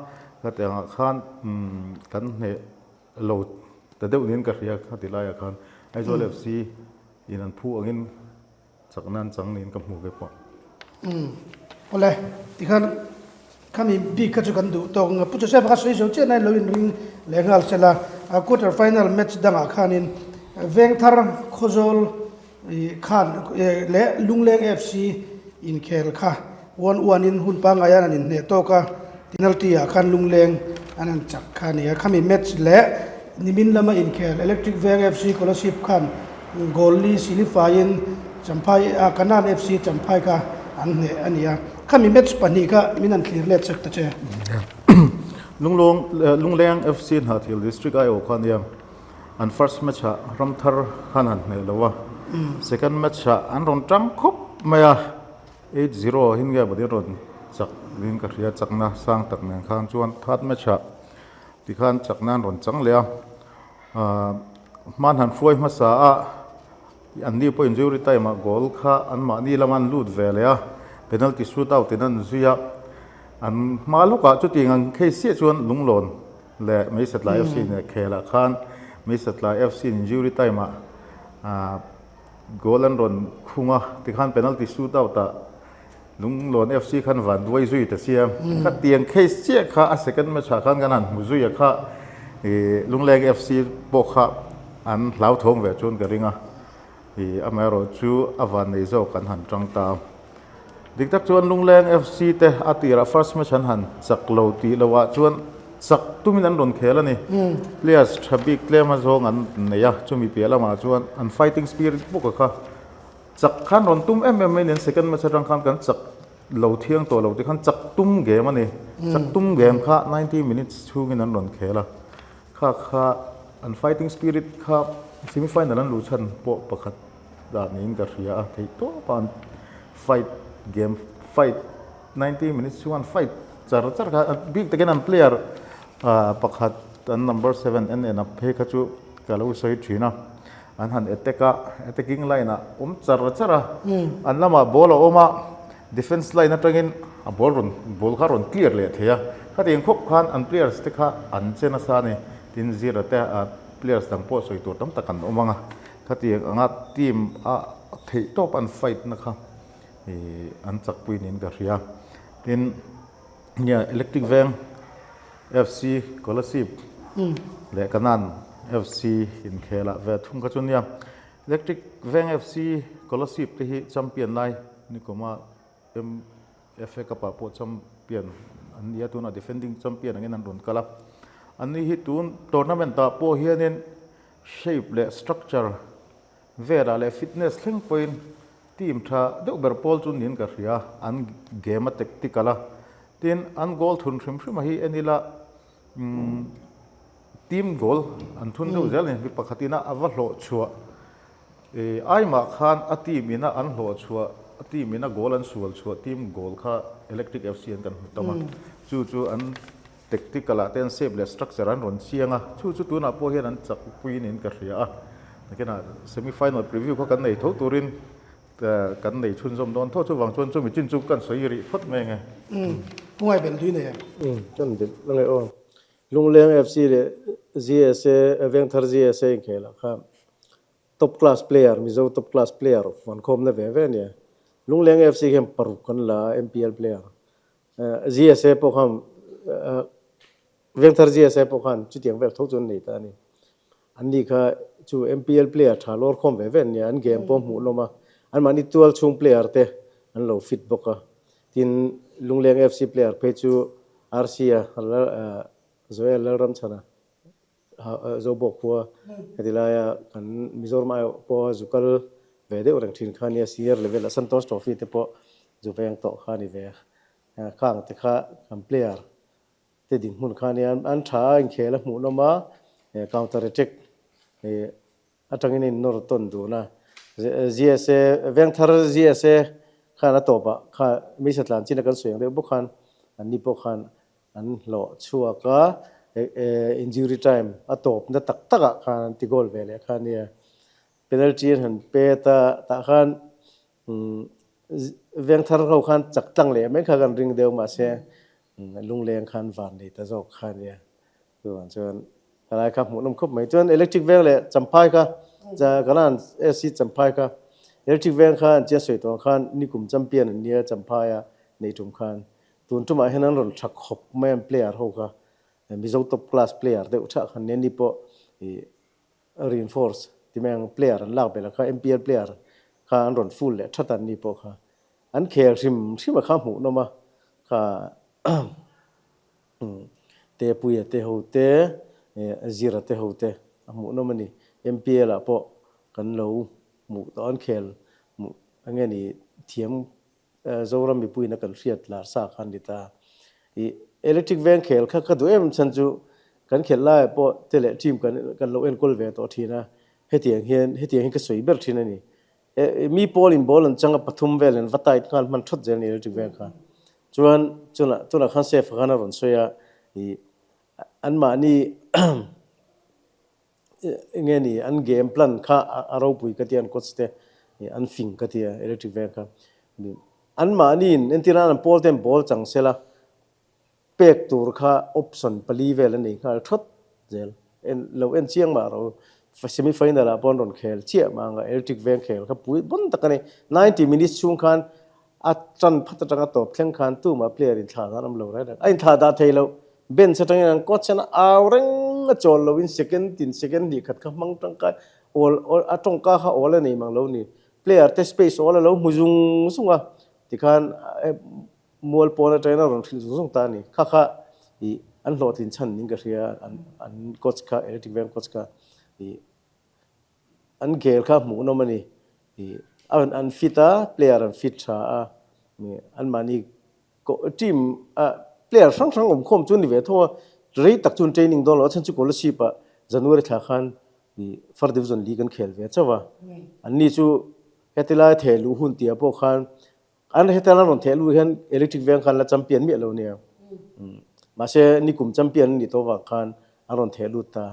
[SPEAKER 4] Khatiangah khan kan hneh Lo ta deuh niin ka hria kha ti laiah khan Aizawl FC in an phu angin chakna an chang niin ka hmu ve pawh.
[SPEAKER 1] Umm awle tikhan khami bik kha chu kan duh tawk ang a Pu Joseph a kha sawi zo chiah nain lo inring leh nghal sela quarter final match dangah khanin Vengthar Khawzawl Ih khan leh Lungleng FC inkhel kha 1-1 in hun pangngai an inhneh tawk a, penalty ah khan Lungleng an han chak kha a ni a. Khami match leh nimin lama inkhel Electric Veng FC Kolasib khan. Goal li silifaiin Champhai a Kanan FC Champhai kha an hneh a ni a. Khami match pahnih kha min han thlir let chek ta che.
[SPEAKER 4] Lunglawng Lungleng FC Hnathil District aiawh kha a nia. An first match ah Ramthar khan han hneh lo a. Second match ah an rawn tang khawp mai a. 8-0 hin nge mawni rawn chak ding ka hria chakna sang tak nen khan chuan third match ah tikhan chakna an rawn chang leh a. Hman han hruai hmasa a, anni pawh injury time ah goal kha anmahni lama an lut ve leh a, penalty shoot out in an zui a, an hma lawkah chutiang ang case chiah chuan Lunglawn leh Meisatlai FC nen khelah khan Meisatlai FC injury time ah goal an rawn khung a, tikhan penalty shoot out ah Lunglawn FC khan van duai zui ta sia. Khatiang case chiah kha a second match ah khan kan han hmu zui a kha ih Lungleng FC pawh kha an hlauthawng ve chuan ka ring a. Ih amaherawh chu a van nei zawk an han tang ta a. Dik tak chuan Lungleng FC te a tirah first match an han chak lo tih loh ah chuan chak tumin an rawn khel a ni. Players tha bik tlem a zawng an nei a, chumi piah lamah chuan an fighting spirit bawk a kha. Chak khan rawn tum em em mai nen second match atang khan kan chak lo thiang tawh lo tikhan chak tum game a ni. Chak tum game kha 90 minutes chhungin an rawn khel a. Kha kha an fighting spirit kha semi final an luh chhan pawh pakhat dah niin ka hria a. Theih tawp a an fight game fight 90 minutes chhung an fight char char kha bik takin an player pakhat an number 7 en en a phei kha chu ka lo sawi thin a. An han attack a, attacking line ah awm char char a, an lamah ball a awm a, defence line atangin a ball rawn ball kha rawn clear leh thei a, khatiang khawp khan an players te kha an che nasa a ni, tin Zira te ah players dang pawh sawi tur tam tak an awm ang a, khatiang anga team a theih tawp an fight na kha ih an chakpui niin ka hria, tin nia Electric Veng. FC Kolasib leh Kanan FC inkhelah ve thung kha chu nia. Electric Veng FC Kolasib te hi champion lai nikuma MFA Cup ah pawh champion an ni a, tunah defending champion angin an rawn kal a. Anni hi tun tournament ah pawh hianin shape leh structure velah leh fitness thleng pawhin team tha deuh ber pawl chu niin ka hria, an game a tactical a. Tin, an goal thun hrim hrim a hi en ila umm team goal an thun deuh zel a ni. Mi pakhat ina a va hlawh chhuah ih aimah khan a team ina an hlawh chhuah a team ina goal an sual chhuah team goal kha Electric FC an kan hmu tam a. Chu chu an tactical ah te an shape leh structure an rawn chiang a. Chu chu tunah pawh hian an chak puiin ka hria a. Nakinah semi final preview kha kan nei tho turin Kan nei chhunzawm dawn tho chuvang chuan chumi chin chu kan sawi rih phawt mai ange.
[SPEAKER 1] Pu Ngaibel tui nei em?
[SPEAKER 3] Kan belh la nge aw. Lungleng FC leh GSA, Vengthar GSA inkhelah kha top class player, Mizo top class player vankhawmna ve ve a nia. Lungleng FC hian paruk kan la a, MPL player. GSA pawh khan Vengthar GSA pawh khan chutiang vel tho chu an nei ta a ni. An ni kha chu MPL player tha lawr khawm ve ve an nia, an game pawh hmuh lawm a, anmahni tual chhung player te an lo fit bawk a. Tin, Lungleng FC player phei chu RC-a Joel Lalramchhana Zobawk khua heti laia kan Mizoram aiawh pawha zu kal ve deuh reng thin kha a nia, senior level-ah Santosh Trophy te pawh zu veng tawh kha a ni ve a. Khang te kha kan player te dinhmun kha nia an tha a inkhel a hmuh nawm a counter attack atangin a innawr tawn dun a GSA Vengthar GSA khan a tawpah kha Misa tlan chin a kan sawi ang deuh bawk khan an ni pawh khan an hlawh chhuak a injury time a tawp na tak tak ah khan an ti goal ve leh kha nia penalty an han pet a tah khan Vengthar ho khan chak tlang leh mai kha kan ring deuh mahse lungleng khan van nei ta zawk kha ania. Chuvang chuan helai kha hmuhnawm khawp mai. Chuan electric veng leh Champhai kha Kanan SC Champhai kha electric veng kha an chian sawi tawh ang khan nikum champion an nia Champhai a neih tum khan tun tumah hian an rawn tha khawp mai an player ho kha Mizo top class player deuh thah khan nia ni pawh ih Reinforce ti mai ang player an lak belh a kha MPL player kha an rawn full leh that an ni pawh kha an khel hrim hrim a kha hmuh nawm a kha Tepuia te ho te Zira te ho te a hmuh nawm a ni MPL ah pawh. kan lo hmuh tawh an khel hmuh enge ni thiam Zoram mipuiin a kan hriat lar sa kha an ni ta. I electric veng khel kha ka duh em chhan chu kan khelh laiah pawh te leh team kan kan lo enkawl ve tawh thin a, hetiang hian hetiang hi ka sawi ber thin a ni. Mi pawl in ball an chang a pathum vel an va tight nghal hman thawt zel a ni electric veng kha. Chuan chunah tunah khan safe khan a rawn sawi a, i anmahni enge ni an game plan kha a ropui ka tia an coach te an fing ka tia electric veng kha. Anmahni in entir nan an pawl ten ball chang sela pek tur kha option pali vel a nei nghal thawt zel. En lo en chiang mah ro semi final ah pawh an rawn khel chiah mah anga electric veng khel kha pui bon tak a ni. 90 minutes chhung khan a tan phat atanga tawp thleng khan tumah player in thlah dan awm lo reng reng. A inthlah dah thei lo. Bench atangin an coach hian a au reng a chawl loin second tin second hnih khat kha hmang tangkai awl a tawngka kha awl a nei mang lo ni. Player te space awl a lo hmu zung zung a tikhan mual pawn atangin a rawn hrilh zung zung ta a ni. Kha kha ih an hlawhtlin chhan ning ka hria an an coach kha electric veng coach kha ih an khel kha hmuhnawm a ni. Ih an fit a player an fit tha a anmahni team a player hrang hrang awm khawm chu a ni ve tho a rei tak chu an training dawn lo a chhan chu Kolasib ah January thla khan ih first division league an khel ve chauh a anni chu heti lai theh luh hun tih ah pawh khan An heta lan rawn theh luh hian electric veng khan la champion miah lo nia. Mahse nikum champion an nih tawh vang khan an rawn theh lut ta.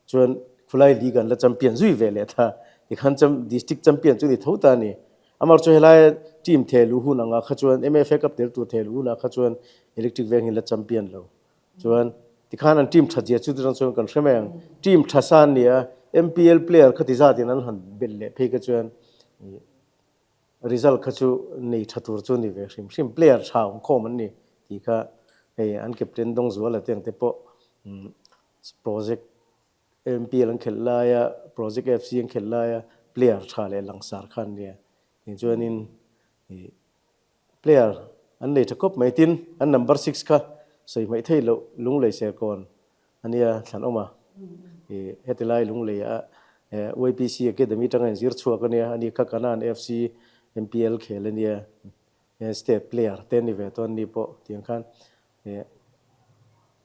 [SPEAKER 3] Chuan khulai league an la champion zui ve leh ta. Tikhan district champion chu ni tho ta a ni. Amar chu helai team theh luh hun anga kha chuan MFA Cup tel tur theh luh hunah kha chuan electric veng hi la champion lo. Chuan tikhan an team that zia chu atang chuan kan hre mai ang. Team tha sa an ni a, MPL player khati zatin an han belh leh phei kha chuan Result kha chu nei tha tur chu ni ve hrim hrim, player tha awm khawm an ni tih kha hei an captain Dawngzuala te ang te pawh project MPL an khelh laia project FC an khelh laia player tha leh langsar kha an nia. Tin chuanin ih player an nei tha khawp mai tin an number six kha sawi hmaih theih loh Lunglei Serkawn A nia, thlan awm a. I heti lai Lunglei a YPC Academy atanga inzir chhuak a nia, ani kha Kanan FC MPL khel a nia, state player te ni ve tawh an ni pawh tiang khan.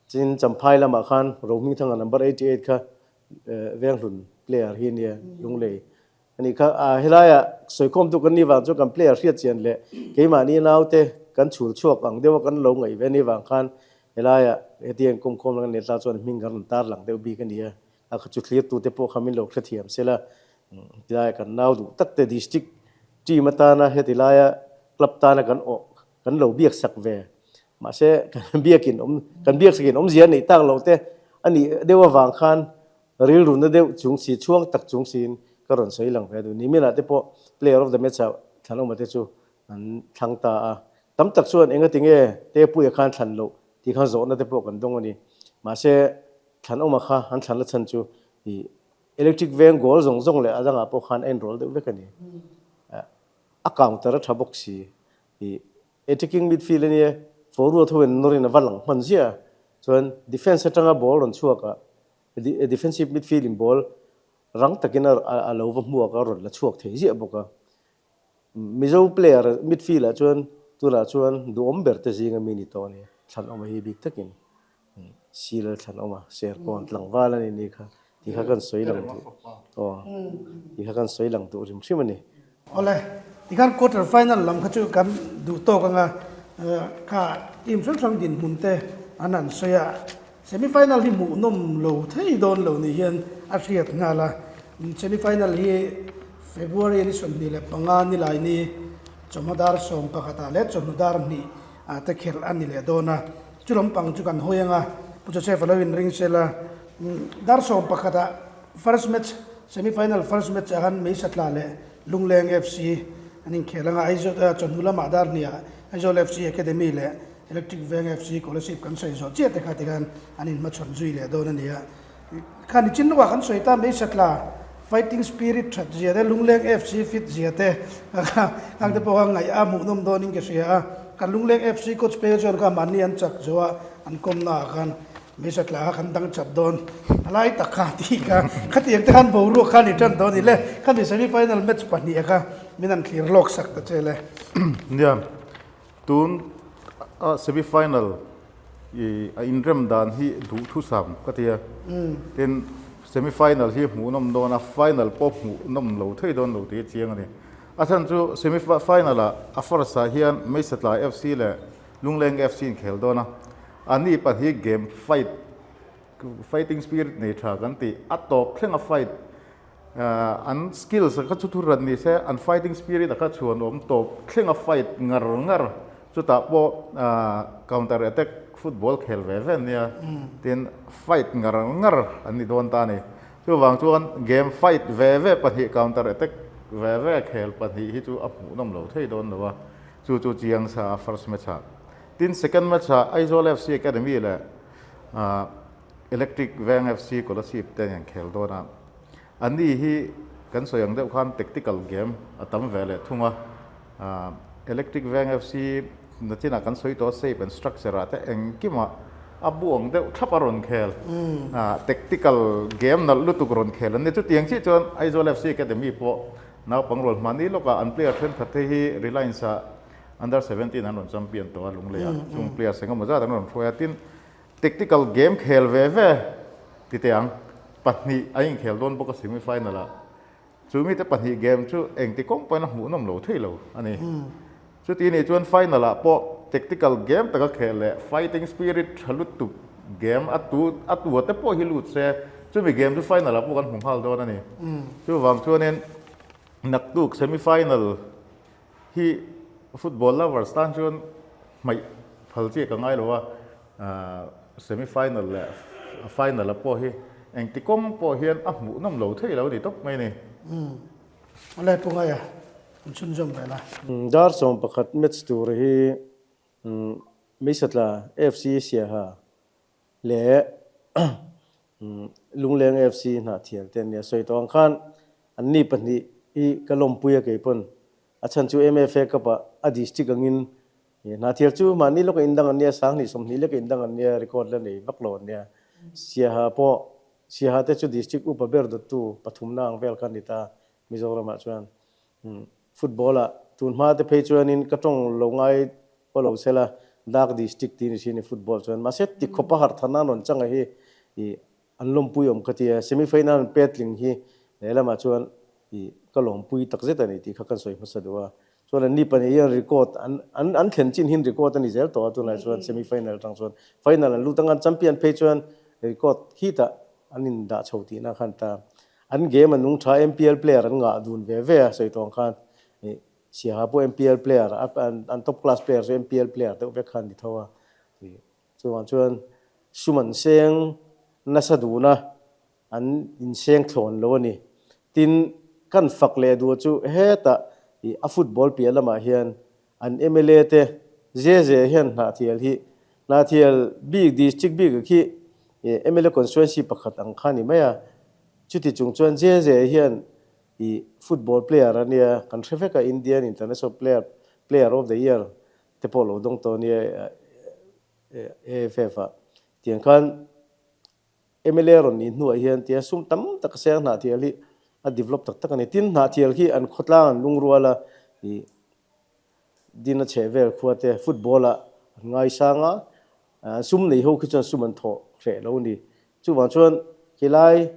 [SPEAKER 3] Tin Champhai lamah khan Rohmingthanga number 88 kha Venghlun player hi a nia, Lunglei A nih kha, helaiah sawikhawmtu kan nih vang chuan kan player hriat chian leh keimahni naute kan chhul chhuak ang deuha kan lo ngaih ve anih vang khan helaiah hetiang kawmkhawm lang leh ta chuan hming kan rawn tar lang deuh bik a ni a, a kha chu thlirtute pawh kha min lo hrethiam sela tilaiah kan nau duh tak te district team atana heti laia club tana kan awh kan lo biak sak ve mahse kan biakin awm kan biak sakin awmzia a neih tak loh te a nih deuh avang khan Rilru na deuh chung si chhuang tak chung siin ka rawn sawi lang ve duh. Nimin-ah te pawh player of the match-ah Thlanawma te chu an thlang ta a. Tam tak chuan engati nge Tepuia khan thlan loh tih khan zawhna te pawh kan dawng a ni. Mahse Thlanawma kha an thlan la chhan chu ih electric veng goal zawng zawng leh a dangah pawh khan a enrawl deuh vek a ni. A counter a tha bawk si. Ih attacking midfield a nia, forward ho in nawrin a va lang hman ziah a. Chuan defence atanga ball rawn chhuak ah Defensive midfield in ball rang takin a lo va hmuak a, rawn la chhuak thei ziah bawk a. Mizo player midfield ah chuan tunah chuan duhawm ber te zinga mi ni tawh a ni. Thlanawma hi bik takin Sil Thlanawma Serkawn tlangval a ni ni kha tih kha kan sawi lang duh aw tih kha kan sawi lang duh hrim hrim a ni.
[SPEAKER 1] Awle, tikhan quarter final lam kha chu kan duh tawk anga kha team hrang hrang dinhmun te an han sawi a, semi final hi hmuhnawm lo thei dawn lo ni hian a hriat nghal a, semi final hi February ni 25 ni lai ni chawhma dar 11 ah leh chawhnu dar 2 ah te khelh a ni leh dawn a, chu lampang chu kan hawi anga Pu Joseph a lo inring sel a, dar 11 ah First match, Semi final first match ah khan Meisa tla leh Lungleng FC an inkhel anga Aizawl chawhnu lamah dar hniah Aizawl FC Academy leh Electric Veng FC Kolasib kan sawi zawh chiah te kha tikhan an inhmachhawn zui leh dawn a ni a. Kha nichin lawkah kan sawi ta Meisa tla fighting spirit that zia te Lungleng FC fit zia te khang te pawh kha ngaih a hmuhnawm dawnin ka hria a. Kan Lungleng FC coach phei chuan kha mahni an chak zo a an kawmna ah khan. Mesa tla kha kan dang chat dawn a lai tak kha tih kha khatiang te khan boruak kha ni tan dawn i le khami semi final match pahnih kha min an thlir lawk sak ta che le.
[SPEAKER 4] Nia, tun a semi final i a inrem dan hi duhthusam ka ti a, tin semi final hi hmuhnawm dawn a, final pawh hmuhnawm lo thei dawn lo tih a chiang a ni. A chhan chu semi final ah a first ah hian Meisatla FC leh Lungleng FC inkhel dawn a, a ni pahnih game fight, fighting spirit nei tha kan tih, a tawp thleng a fight, an skills a kha chu thu ran ni se, an fighting spirit a kha chhuan awm tawp thleng a fight ngar ngar, chutah pawh counter attack football khel ve ve ania, tin fight ngar ngar an ni dawn ta a ni. Chuvang chuan game fight ve ve pahnih counter attack ve ve khel pahnih hi chu a hmuhnawm lo thei dawn lo a. Chu chu chiang sa a first match ah. Tin second match ah Aizawl FC Academy leh Electric Veng FC Kolasib te an khel dawn a. An ni hi kan sawi ang deuh khan tactical game a tam ve leh thung a. Electric Veng FC nachinah kan sawi tawh shape and structure ah te engkimah a bu ang deuh thlap a rawn khel. Tactical game nalh lutuk rawn khel an ni. Chutiang chiah chuan Aizawl FC Academy pawh Naupang rual hmani lawkah an player thenkhat te hi Reliance ah Under 17 an rawn champion tawh a Lunglei ah chung players engemaw zat an rawn hruai a, tin tactical game khel ve ve ti teh ang pahnih an inkhel dawn bawk a semi final ah chu mite pahnih game chu engti kawng pawhin a hmuhnawm lo thei lo a ni. Chuti nih chuan final ah pawh tactical game taka khel leh fighting spirit tha lutuk game a tu a tua te pawh hi lut se, chumi game chu final ah pawh kan hmu nghal dawn a ni. Chuvang chuanin naktuk semi final hi football lovers tan chuan hmaih phal chiah ka ngai lo a, semi final leh final ah pawh hi engti kawng pawh hian a hmuhnawm lo thei lo a ni tawp mai a ni.
[SPEAKER 1] Awle Pu Ngaia, an chhunzawm ve la.
[SPEAKER 3] Dar 11 match tur hi Meisatla FC Siaha leh Lungleng FC Hnahthial te an nia. Sawi tawh ang khan anni pahnih hi ka lawmpui a keipawn. A chhan chu MFA Cup ah a district angin Hnahthial chu mahni lawka indang an nia, 20 20 leka indang an nia, record la nei vak lo an nia. Siaha pawh Siaha te chu District upa ber dawttu pathumna ang vel kha a ni ta Mizoramah chuan. Football ah tun hma te phei chuanin ka tawng lo ngai pawh lo sela Dark District tih ni thin i football chuan. Mahse ti khawpa harh than a rawn changa hi ih an lawmpui awm ka ti a, semi final an petling hi lehlamah chuan ih ka lawmpui takzet a ni tih kha kan sawi hmasa duh a. Chuan an ni pahnih hian record an an an thlen chin hin record a ni zel tawh a tunah chuan semi final atang chuan final an lut ang an champion phei chuan record khitah an in dah chho tihna khan ta an game a nung tha MPL player an ngah dun ve ve a sawi tawh ang khan ih Siaha pawh MPL player a an top class player chu MPL player deuh vek khan ni tho a ih chuvang chuan sum an seng nasa dun a An inseng thlawn lo a ni. Tin, kan fak leh duh chu hetah i a football piah lamah hian an mla te ze ze hian Hnahthial hi Hnahthial bik district bik a khi mla constituency pakhat ang kha ni mai a. Chuti chung chuan ze ze hian i football player a nia kan hre vek a Indian international player player of the year te pawh lo dawng tawh a nia AFF ah. Tiang khan Mla rawn nih hnuah hian tia sum tam tak a seng Hnahthial hi a develop tak tak a ni. Tin, Hnahthial khi an khawtlang an lungrual a, ih din a chheh vel khua te football ah an ngaisang a, sum nei ho khi chuan sum an thawh hreh lo a ni. Chuvang chuan khilai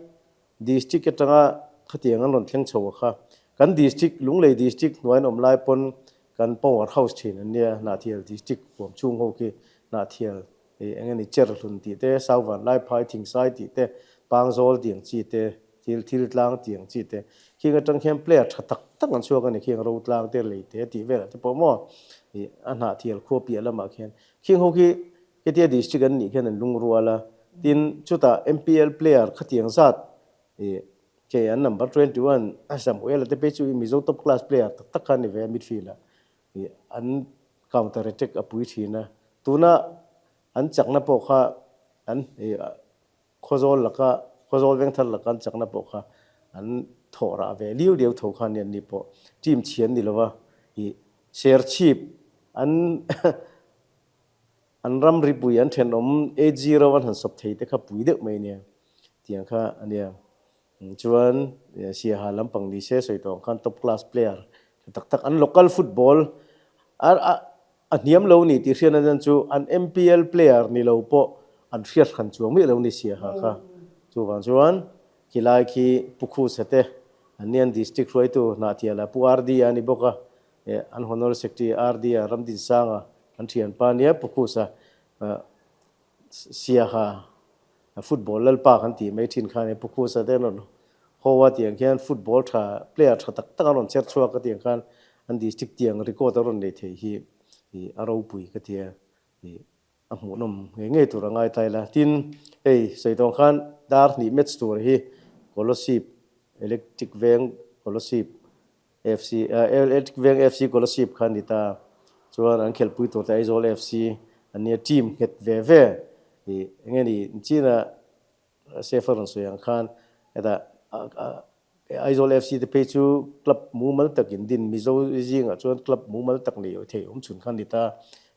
[SPEAKER 3] district atanga khatiang an rawn thleng chho a kha. Kan district, Lunglei district hnuai an awm lai pawn kan power house thin an nia, Hnahthial district huam chhung ho khi Hnahthial Hei eng emaw cherhlun tih te, Sauvan Laiphai Thingsai tih te, Pangzawl tih ang chi te, thil thil tlang tih ang chi te, khing atang khian player tha tak tak an chhuak a ni khing Rotlang te, Leite tih velah te pawh maw ih a hnahthial khua piah lamah khian khing ho khi hetia district an nih khian an lungrual a, tin chutah MPL player khatiang zat ih kei an number 21 Samuel-a te phei chu Mizo top class player tak tak kha a ni ve a midfield ah ih an counter attack a pui thin a, tuna an chakna pawh kha an Khawzawl laka Khawzawl Vengthar laka an chakna pawh kha an thawh rah ve liu liu tho kha nia ni pawh team chhian ni lova ih Serchhip an. An ramri pui an thenawm 8-0 an han sawp thei te kha pui deuh mai nia tiang kha a nia. Chuan Siaha lampang ni se sawi tawh ang khan top class player tha tak tak an local football a a hniam lo ni tih hriatna chuan chu an MPL player ni lo pawh an hriat hran chuang miah lo ni Siaha kha. Chuvang chuan khilai khi Pu Khusa te an nia an district hruaitu Hnahthiala Pu RD a ni bawk a, an Honorary Secretary RD a Ramdinsanga an thianpa nia Pu Khusa Siaha Football lalpa kan tih mai thin khan Pu Khusa te an rawn haw a tiang khian football tha player tha tak tak an rawn cher chhuak a tiang khan an district tiang record an rawn nei thei hi a ropui ka ti a, a hmuhnawm ngei ngei tur a ngai ta ila. Tin, hei sawi tawng khan dar hnih match tur hi Kolasib Electric Veng Kolasib FC, Electric Veng FC Kolasib kha a ni ta. Chuan an khelhpui tur te Aizawl FC an nia team nghet ve ve ih eng nge ni China Safe a rawn sawi ang khan hetah Aizawl FC te phei chu club mumal tak in din Mizo zingah chuan club mumal tak nei thei awm chhun kha a ni ta.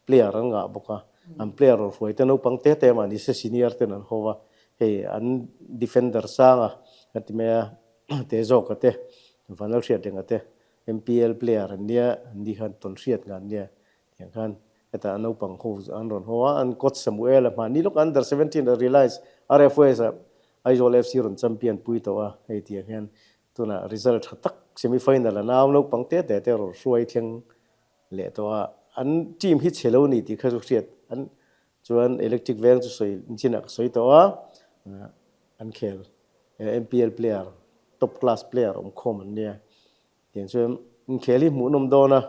[SPEAKER 3] Player an ngah bawk a, an player rawn hruai te naupang te te mah ni se senior ten an ho a, hei an defender sanga ka ti mai a. Te zawka te, Vanlal Hriatrenga te MPL player an nia, an ni khan tawn hriat nga an nia tiang khan hetah a naupang ho an rawn haw a, an coach Samuel a hmahni lawk under 17 a Reliance RFS ah Aizawl FC rawn champion pui tawh a, hei tiang hian tunah result tha tak semi final a nau naupang te te te rawn hruai thleng leh tawh a, an team hi chhe lo ni tih kha chu hriat an chuan Electric Veng chu sawi chinah ka sawi tawh a, an khel. MPL player top class player awm khawm an nia. Tiang chuan inkhel hi hmuhnawm dawn a,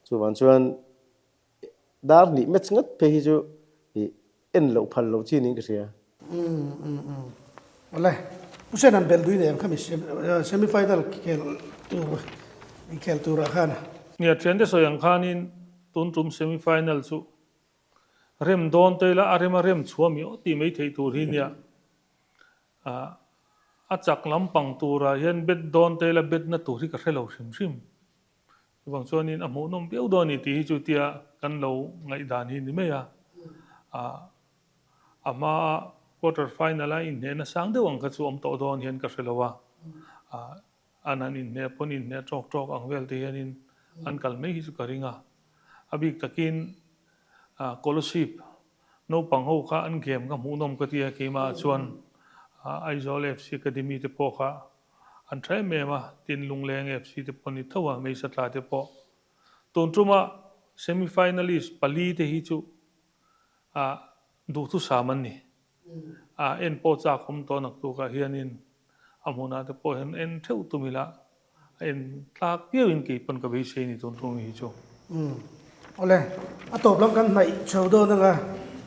[SPEAKER 3] chuvang chuan dar hnih match ngat phei hi chu ih en loh phal loh chi niin ka hria.
[SPEAKER 1] Umm umm umm awle Pu Sen an belh dui nen khami semi final khel tur inkhel turah khan.
[SPEAKER 2] Nia thiante sawi ang khanin tun tum semi final chu rem dawn te ila a rem a rem chhuah mi aw tih mai theih tur hi nia. A chak lampang turah hian bet dawn te ila bet na tur hi ka hre lo hrim hrim. Chuvang chuanin a hmuhnawm viau dawn a ni tih hi chu tia kan lo ngaihdan hi ni mai a. A hmaa quarter final a inhnehna sang deuh ang kha chu awm tawh dawn hian ka hre lo a. An han inhneh pawn inhneh tawk tawk ang vel te hianin an kal mai hi chu ka ring a. A bik takin Kolasib naupang ho kha an game kha hmuhnawm ka ti a, keimah ah chuan Aizawl FC Academy te pawh kha an tha em em a, tin Lungleng FC te pawh a ni tho a, Meisa tla te pawh. Tun tuma semi finalist pali te hi chu duhthusam an ni. A en pawh chak awm tawh naktukah hianin a hmunah te pawh hian en theuh tum ila a en tlak viauin kei pawn ka beisei ni tun tum hi chu.
[SPEAKER 1] Umm awle a tawp lam kan hnaih chho dawn anga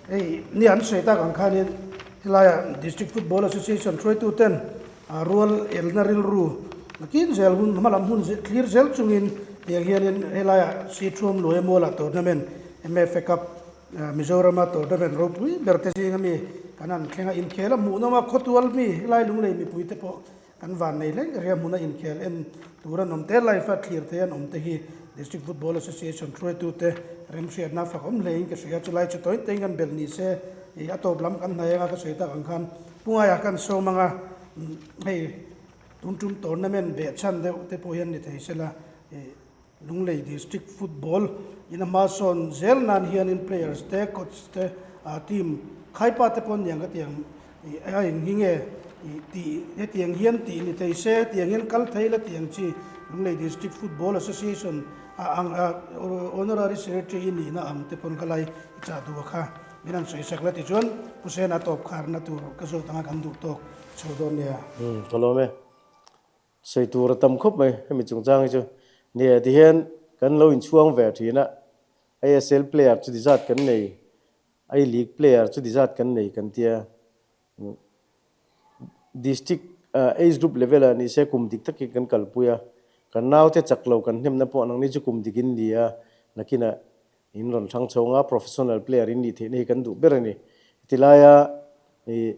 [SPEAKER 1] hei ni an sawi tak ang khanin helaiah District Football Association hruaitu ten rual elna rilru nakin zel hun hma lam hun thlir zel chungin tiang hianin helaiah Sithuam Luai Mualah tournament MFA Cup Mizorama tournament ropui ber te zinga mi kan han thleng a, inkhel a hmuhnawm a, khawtual mi helai lunglei mipui te pawh kan van nei hleng ria hmuna inkhel en tur an awm te, live a thlir thei an awm te hi District Football Association hruaitu te remhriatna fak awm hlein ka hria, chulai chu tawi tawiin kan belh ni se ih a tawp lam kan hnaih anga ka sawi tak ang khan Pungaia kan sawm anga hei tun tum tournament behchhan deuh te pawh hian ni thei sela ih Lunglei District Football in a hmasawn zel nan hianin players te, coach te, team khaipa te pawh an niang ka tiang a eng hi nge tih hetiang hian tih ni thei se, hetiang hian kal thei la tih ang chi Lunglei District Football Association a ang a Honorary Secretary i nihna ang te pawn kha lai i chah duh a kha min han sawi sak la tichuan Pu Sena tawp kharna tur ka zawt anga kan duh tawk chho dawn nia.
[SPEAKER 3] Umm ka lawm e. Sawi tur a tam khawp mai hemi chungchang hi chu. Nia tihian kan lo inchhuang ve thin a, ISL player chuti zat kan nei, I League player chuti zat kan nei kan tia. District age group level ah nise kum dik takin kan kalpui a, kan naute chak lo kan hnemna pawh nangni chu kum dik in ni a, nakinah in rawn thlang chho anga professional player in nih theihna hi kan duh ber a ni. Hetilaia ih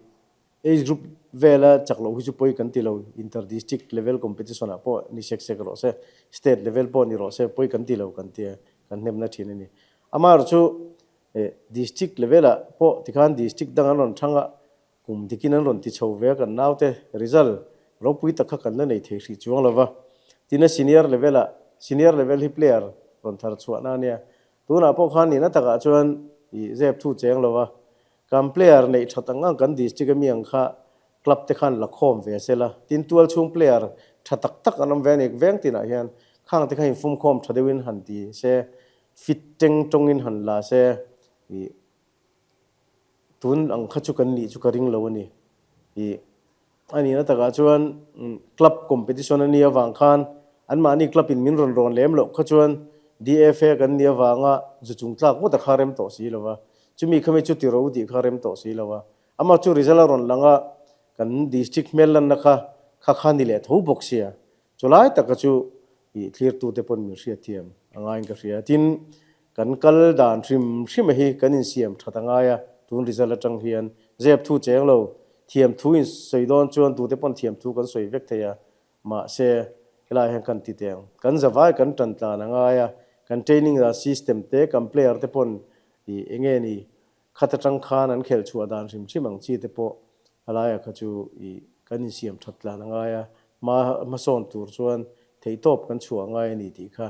[SPEAKER 3] Age group vela chak loh hi chu pawi kan ti lo, inter district level competition ah pawh ni sek sek rawh se, state level pawh ni rawh se pawi kan ti lo kan tia, kan hnemna thin a ni. Amaherawhchu chu District level ah pawh tikhan district dang an rawn thang a, kum dikin an rawn ti chho ve a kan naute result ropui tak kha kan la nei thei hrih chuang lo va. Tin a senior level ah, senior level hi player rawn thar chhuahna a nia. Tunah pawh khan nihna takah chuan ih zep thu cheng lo va, kan player neih that ang ang kan district ami ang kha club te khan la khawm ve se la, tin tual chhung player tha tak tak an awm ve a ni veng tinah hian khang te kha infumkhawm tha deuhin han ti se Fit teng tawngin han la se ih tun ang kha chu kan nih chu ka ring lo a ni. Ih a nihna takah chuan club competition a nih avang khan anmahni club in min rawn rawn lem loh kha chuan DFA kan nih avanga zu chung tlak ngawt a kha rem tawh si lo va, chumi khami chu ti ro tih kha rem tawh si lo va. Amah chu result a rawn lang a, kan district hmel lanna kha kha kha ni leh tho bawk sia. Chulai taka chu ih thlirtute pawn min hriatthiam a ngaiin ka hria. Tin, kan kal dan hrim hrim a hi kan insiam that a ngai a, tun result atang hian zep thu cheng lo, thiam thu in sawi dawn chuan tute pawn thiam thu kan sawi vek thei a, mahse helai hian kan ti teng. Kan zavai kan tan tlan a ngai a, kan training dan system te, kan player te pawn ih enge ni Khat atang khan an khelh chhuah dan hrim hrim ang chi te pawh a laia kha chu i kan insiam that tlan a ngai a, hma hmasawn tur chuan theihtawp kan chhuah a ngai a ni tih kha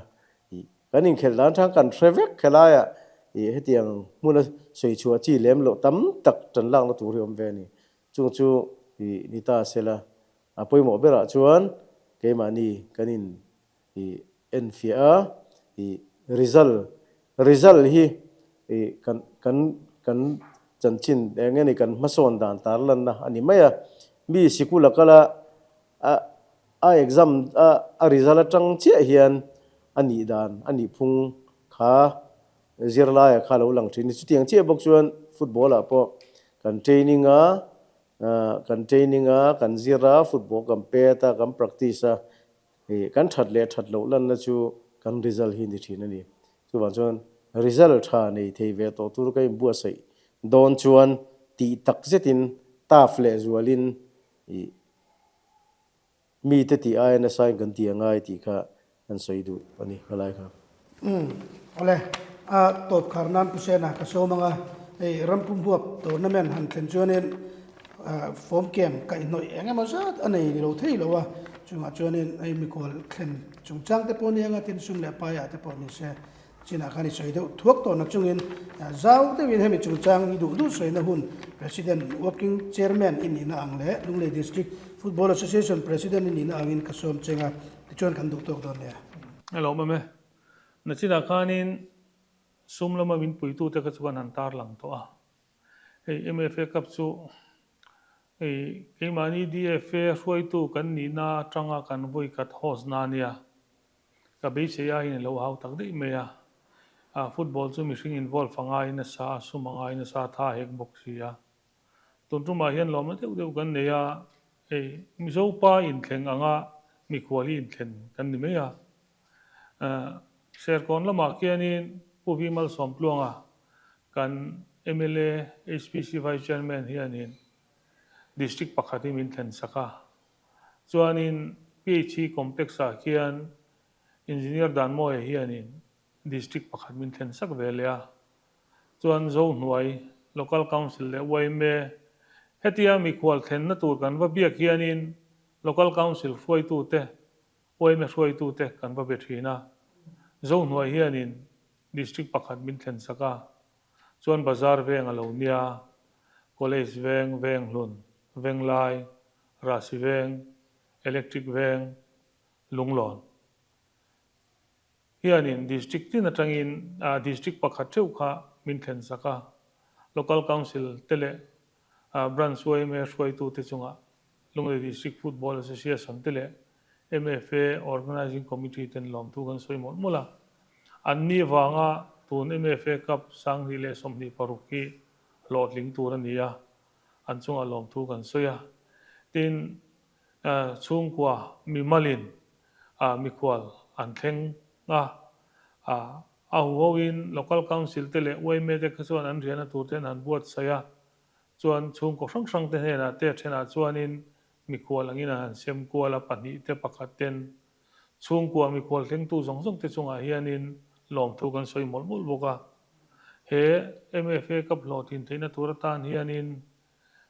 [SPEAKER 3] i kan inkhelh dan tang kan hre vek helaiah i hetiang hmuna sawi chhuah chi lem loh tam tak tan lakna tur hi awm ve a ni. Chung chu i ni ta sela a pawimawh berah chuan keimahni kan in i enfiah a, i result, result hi i kan kan kan chanchin eng nge ni kan hmasawn dan tar lanna a ni mai a, mi sikul a kal a, a a exam a a result atang chiah hian a nih dan a nih phung kha zirlaia kha lo lang thin a ni. Chutiang chiah bawk chuan football ah pawh kan training a, kan training a, kan zir a, football kan pet a, kan practice a, Ih, kan that leh that loh lanna chu kan result hi ni thin a ni. Chuvang chuan result tha nei thei ve tawh tur ka inbuatsaih dawn chuan tih tak zetin tough leh zualin ih mite tih aia nasain kan ti a ngai tih kha kan sawi duh a ni helai kha.
[SPEAKER 1] Umm, awle, a tawp khar nan Pu Sena ka sawm anga, hei rampum huap tournament han thlen chuanin form camp kaihhnawih eng emaw zat a nei lo thei lo a, chungah chuanin hei mikhual thlen chungchang te pawh nia anga tin sum leh paiah te pawh ni se chinah khan i sawi deuh thuak tawh na chungin zau deuhin hemi chungchang i duh duh sawina hun President Working Chairman i nihna ang leh Lunglei District Football Association President i nihna angin ka sawm cheng a. Tichuan kan duh tawk dawn nia.
[SPEAKER 2] A lo awm e. Nachinah khanin sum lama min puitute kha chu kan han tarlang tawh a. Hei MFA Cup chu hei keimahni DFA hruaitu kan nihna atanga kan vawi khat host na ania. Ka beisei aiin a lo hau tak daih mai a. Football chu mihring involve a ngai nasa a, sum a ngai nasa a, tha hek bawk si a. Tun tumah hian lawmna deuh deuh kan nei a, hei Mizo pa inthleng anga mikhual hi inthlen kan ni mai a. Serkawn lamah khianin Pu Vi Malsawmtluanga kan mla HPC Vice Chairman hianin District pakhat hi min thlen sak a. Chuanin PHE Complex-ah khian Engineer Danmawia hianin District pakhat min thlen sak ve leh a. Chuan Zohnuai Local Council leh yma hetia mikhual thlenna tur kan va biak hianin Local Council hruaitute, yma hruaitute kan va be thin a. Zohnuai hianin District pakhat min thlen sak a, chuan Bazar veng a lo nia, College veng, Venghlun, Venglai, Rasi veng, Electric veng, Lunglawn. Hianin District tin atangin District pakhat theuh kha min thlen sak a, Local Council te leh Branch yma hruaitute chungah Lunglei District Football Association te leh MFA Organising Committee ten lawmthu kan sawi mawlh mawlh a. An ni vanga tun MFA Cup 2026 hi hlawhtling tur a ni a, an chungah lawmthu kan sawi a. Tin, chhungkua mimalin mikhual an thleng a, a huhoin Local Council te leh yma te kha chuan an riahna tur te an han buatsaih a, chuan chhungkaw hrang hrang te hnenah te thenah chuanin mikhual angin an han sem kual a, pahnih te pakhat ten chhungkua mikhual thlengtu zawng zawng te chungah hianin lawmthu kan sawi mawlh mawlh bawk a. He MFA Cup hlawhtlin theihna tur atan hianin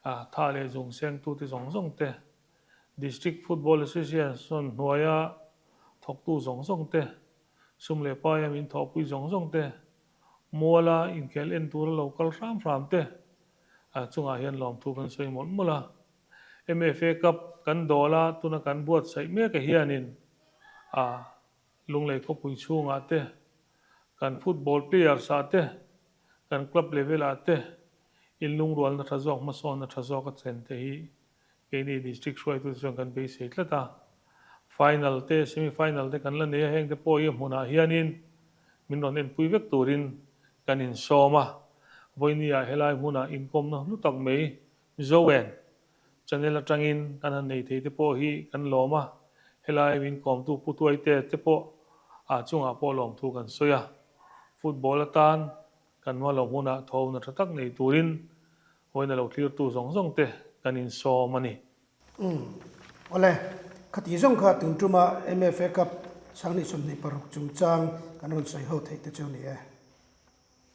[SPEAKER 2] tha leh zung sengtute zawng zawng te, District Football Association hnuaia thawktu zawng zawng te, sum leh paia min thawhpui zawng zawng te, muala inkhel en tura lo kal hram hram te chungah hian lawmthu kan sawi mawlh mawlh a. MFA Cup kan dawl a, tuna kan buatsaih mek a hianin Lunglei khawpui chhungah te, kan football players ah te, kan club level ah te inlungrualna tha zawk, hmasawnna tha zawk a chen te hi keini district hruaitute chuan kan beisei tlat a. Final te, semi final te kan la nei a, heng te pawh hi a hmunah hianin min rawn enpui vek turin kan insawm a. Vawinia helai hmunah inkawmna hlu tak mai Zoen channel atangin kan han nei thei te pawh hi kan lawm a, helai min kawmtu Pu Tuaite te pawh ah chungah pawh lawmthu kan sawi a, football atan kan hma lo hmunah thawhna tha tak nei turin vawiin a lo thlirtu zawng zawng te kan insawm a ni.
[SPEAKER 1] Umm. Awle, khati zawng kha tun tuma MFA Cup 2026 chungchang kan rawn sawi ho theih te chu ni e.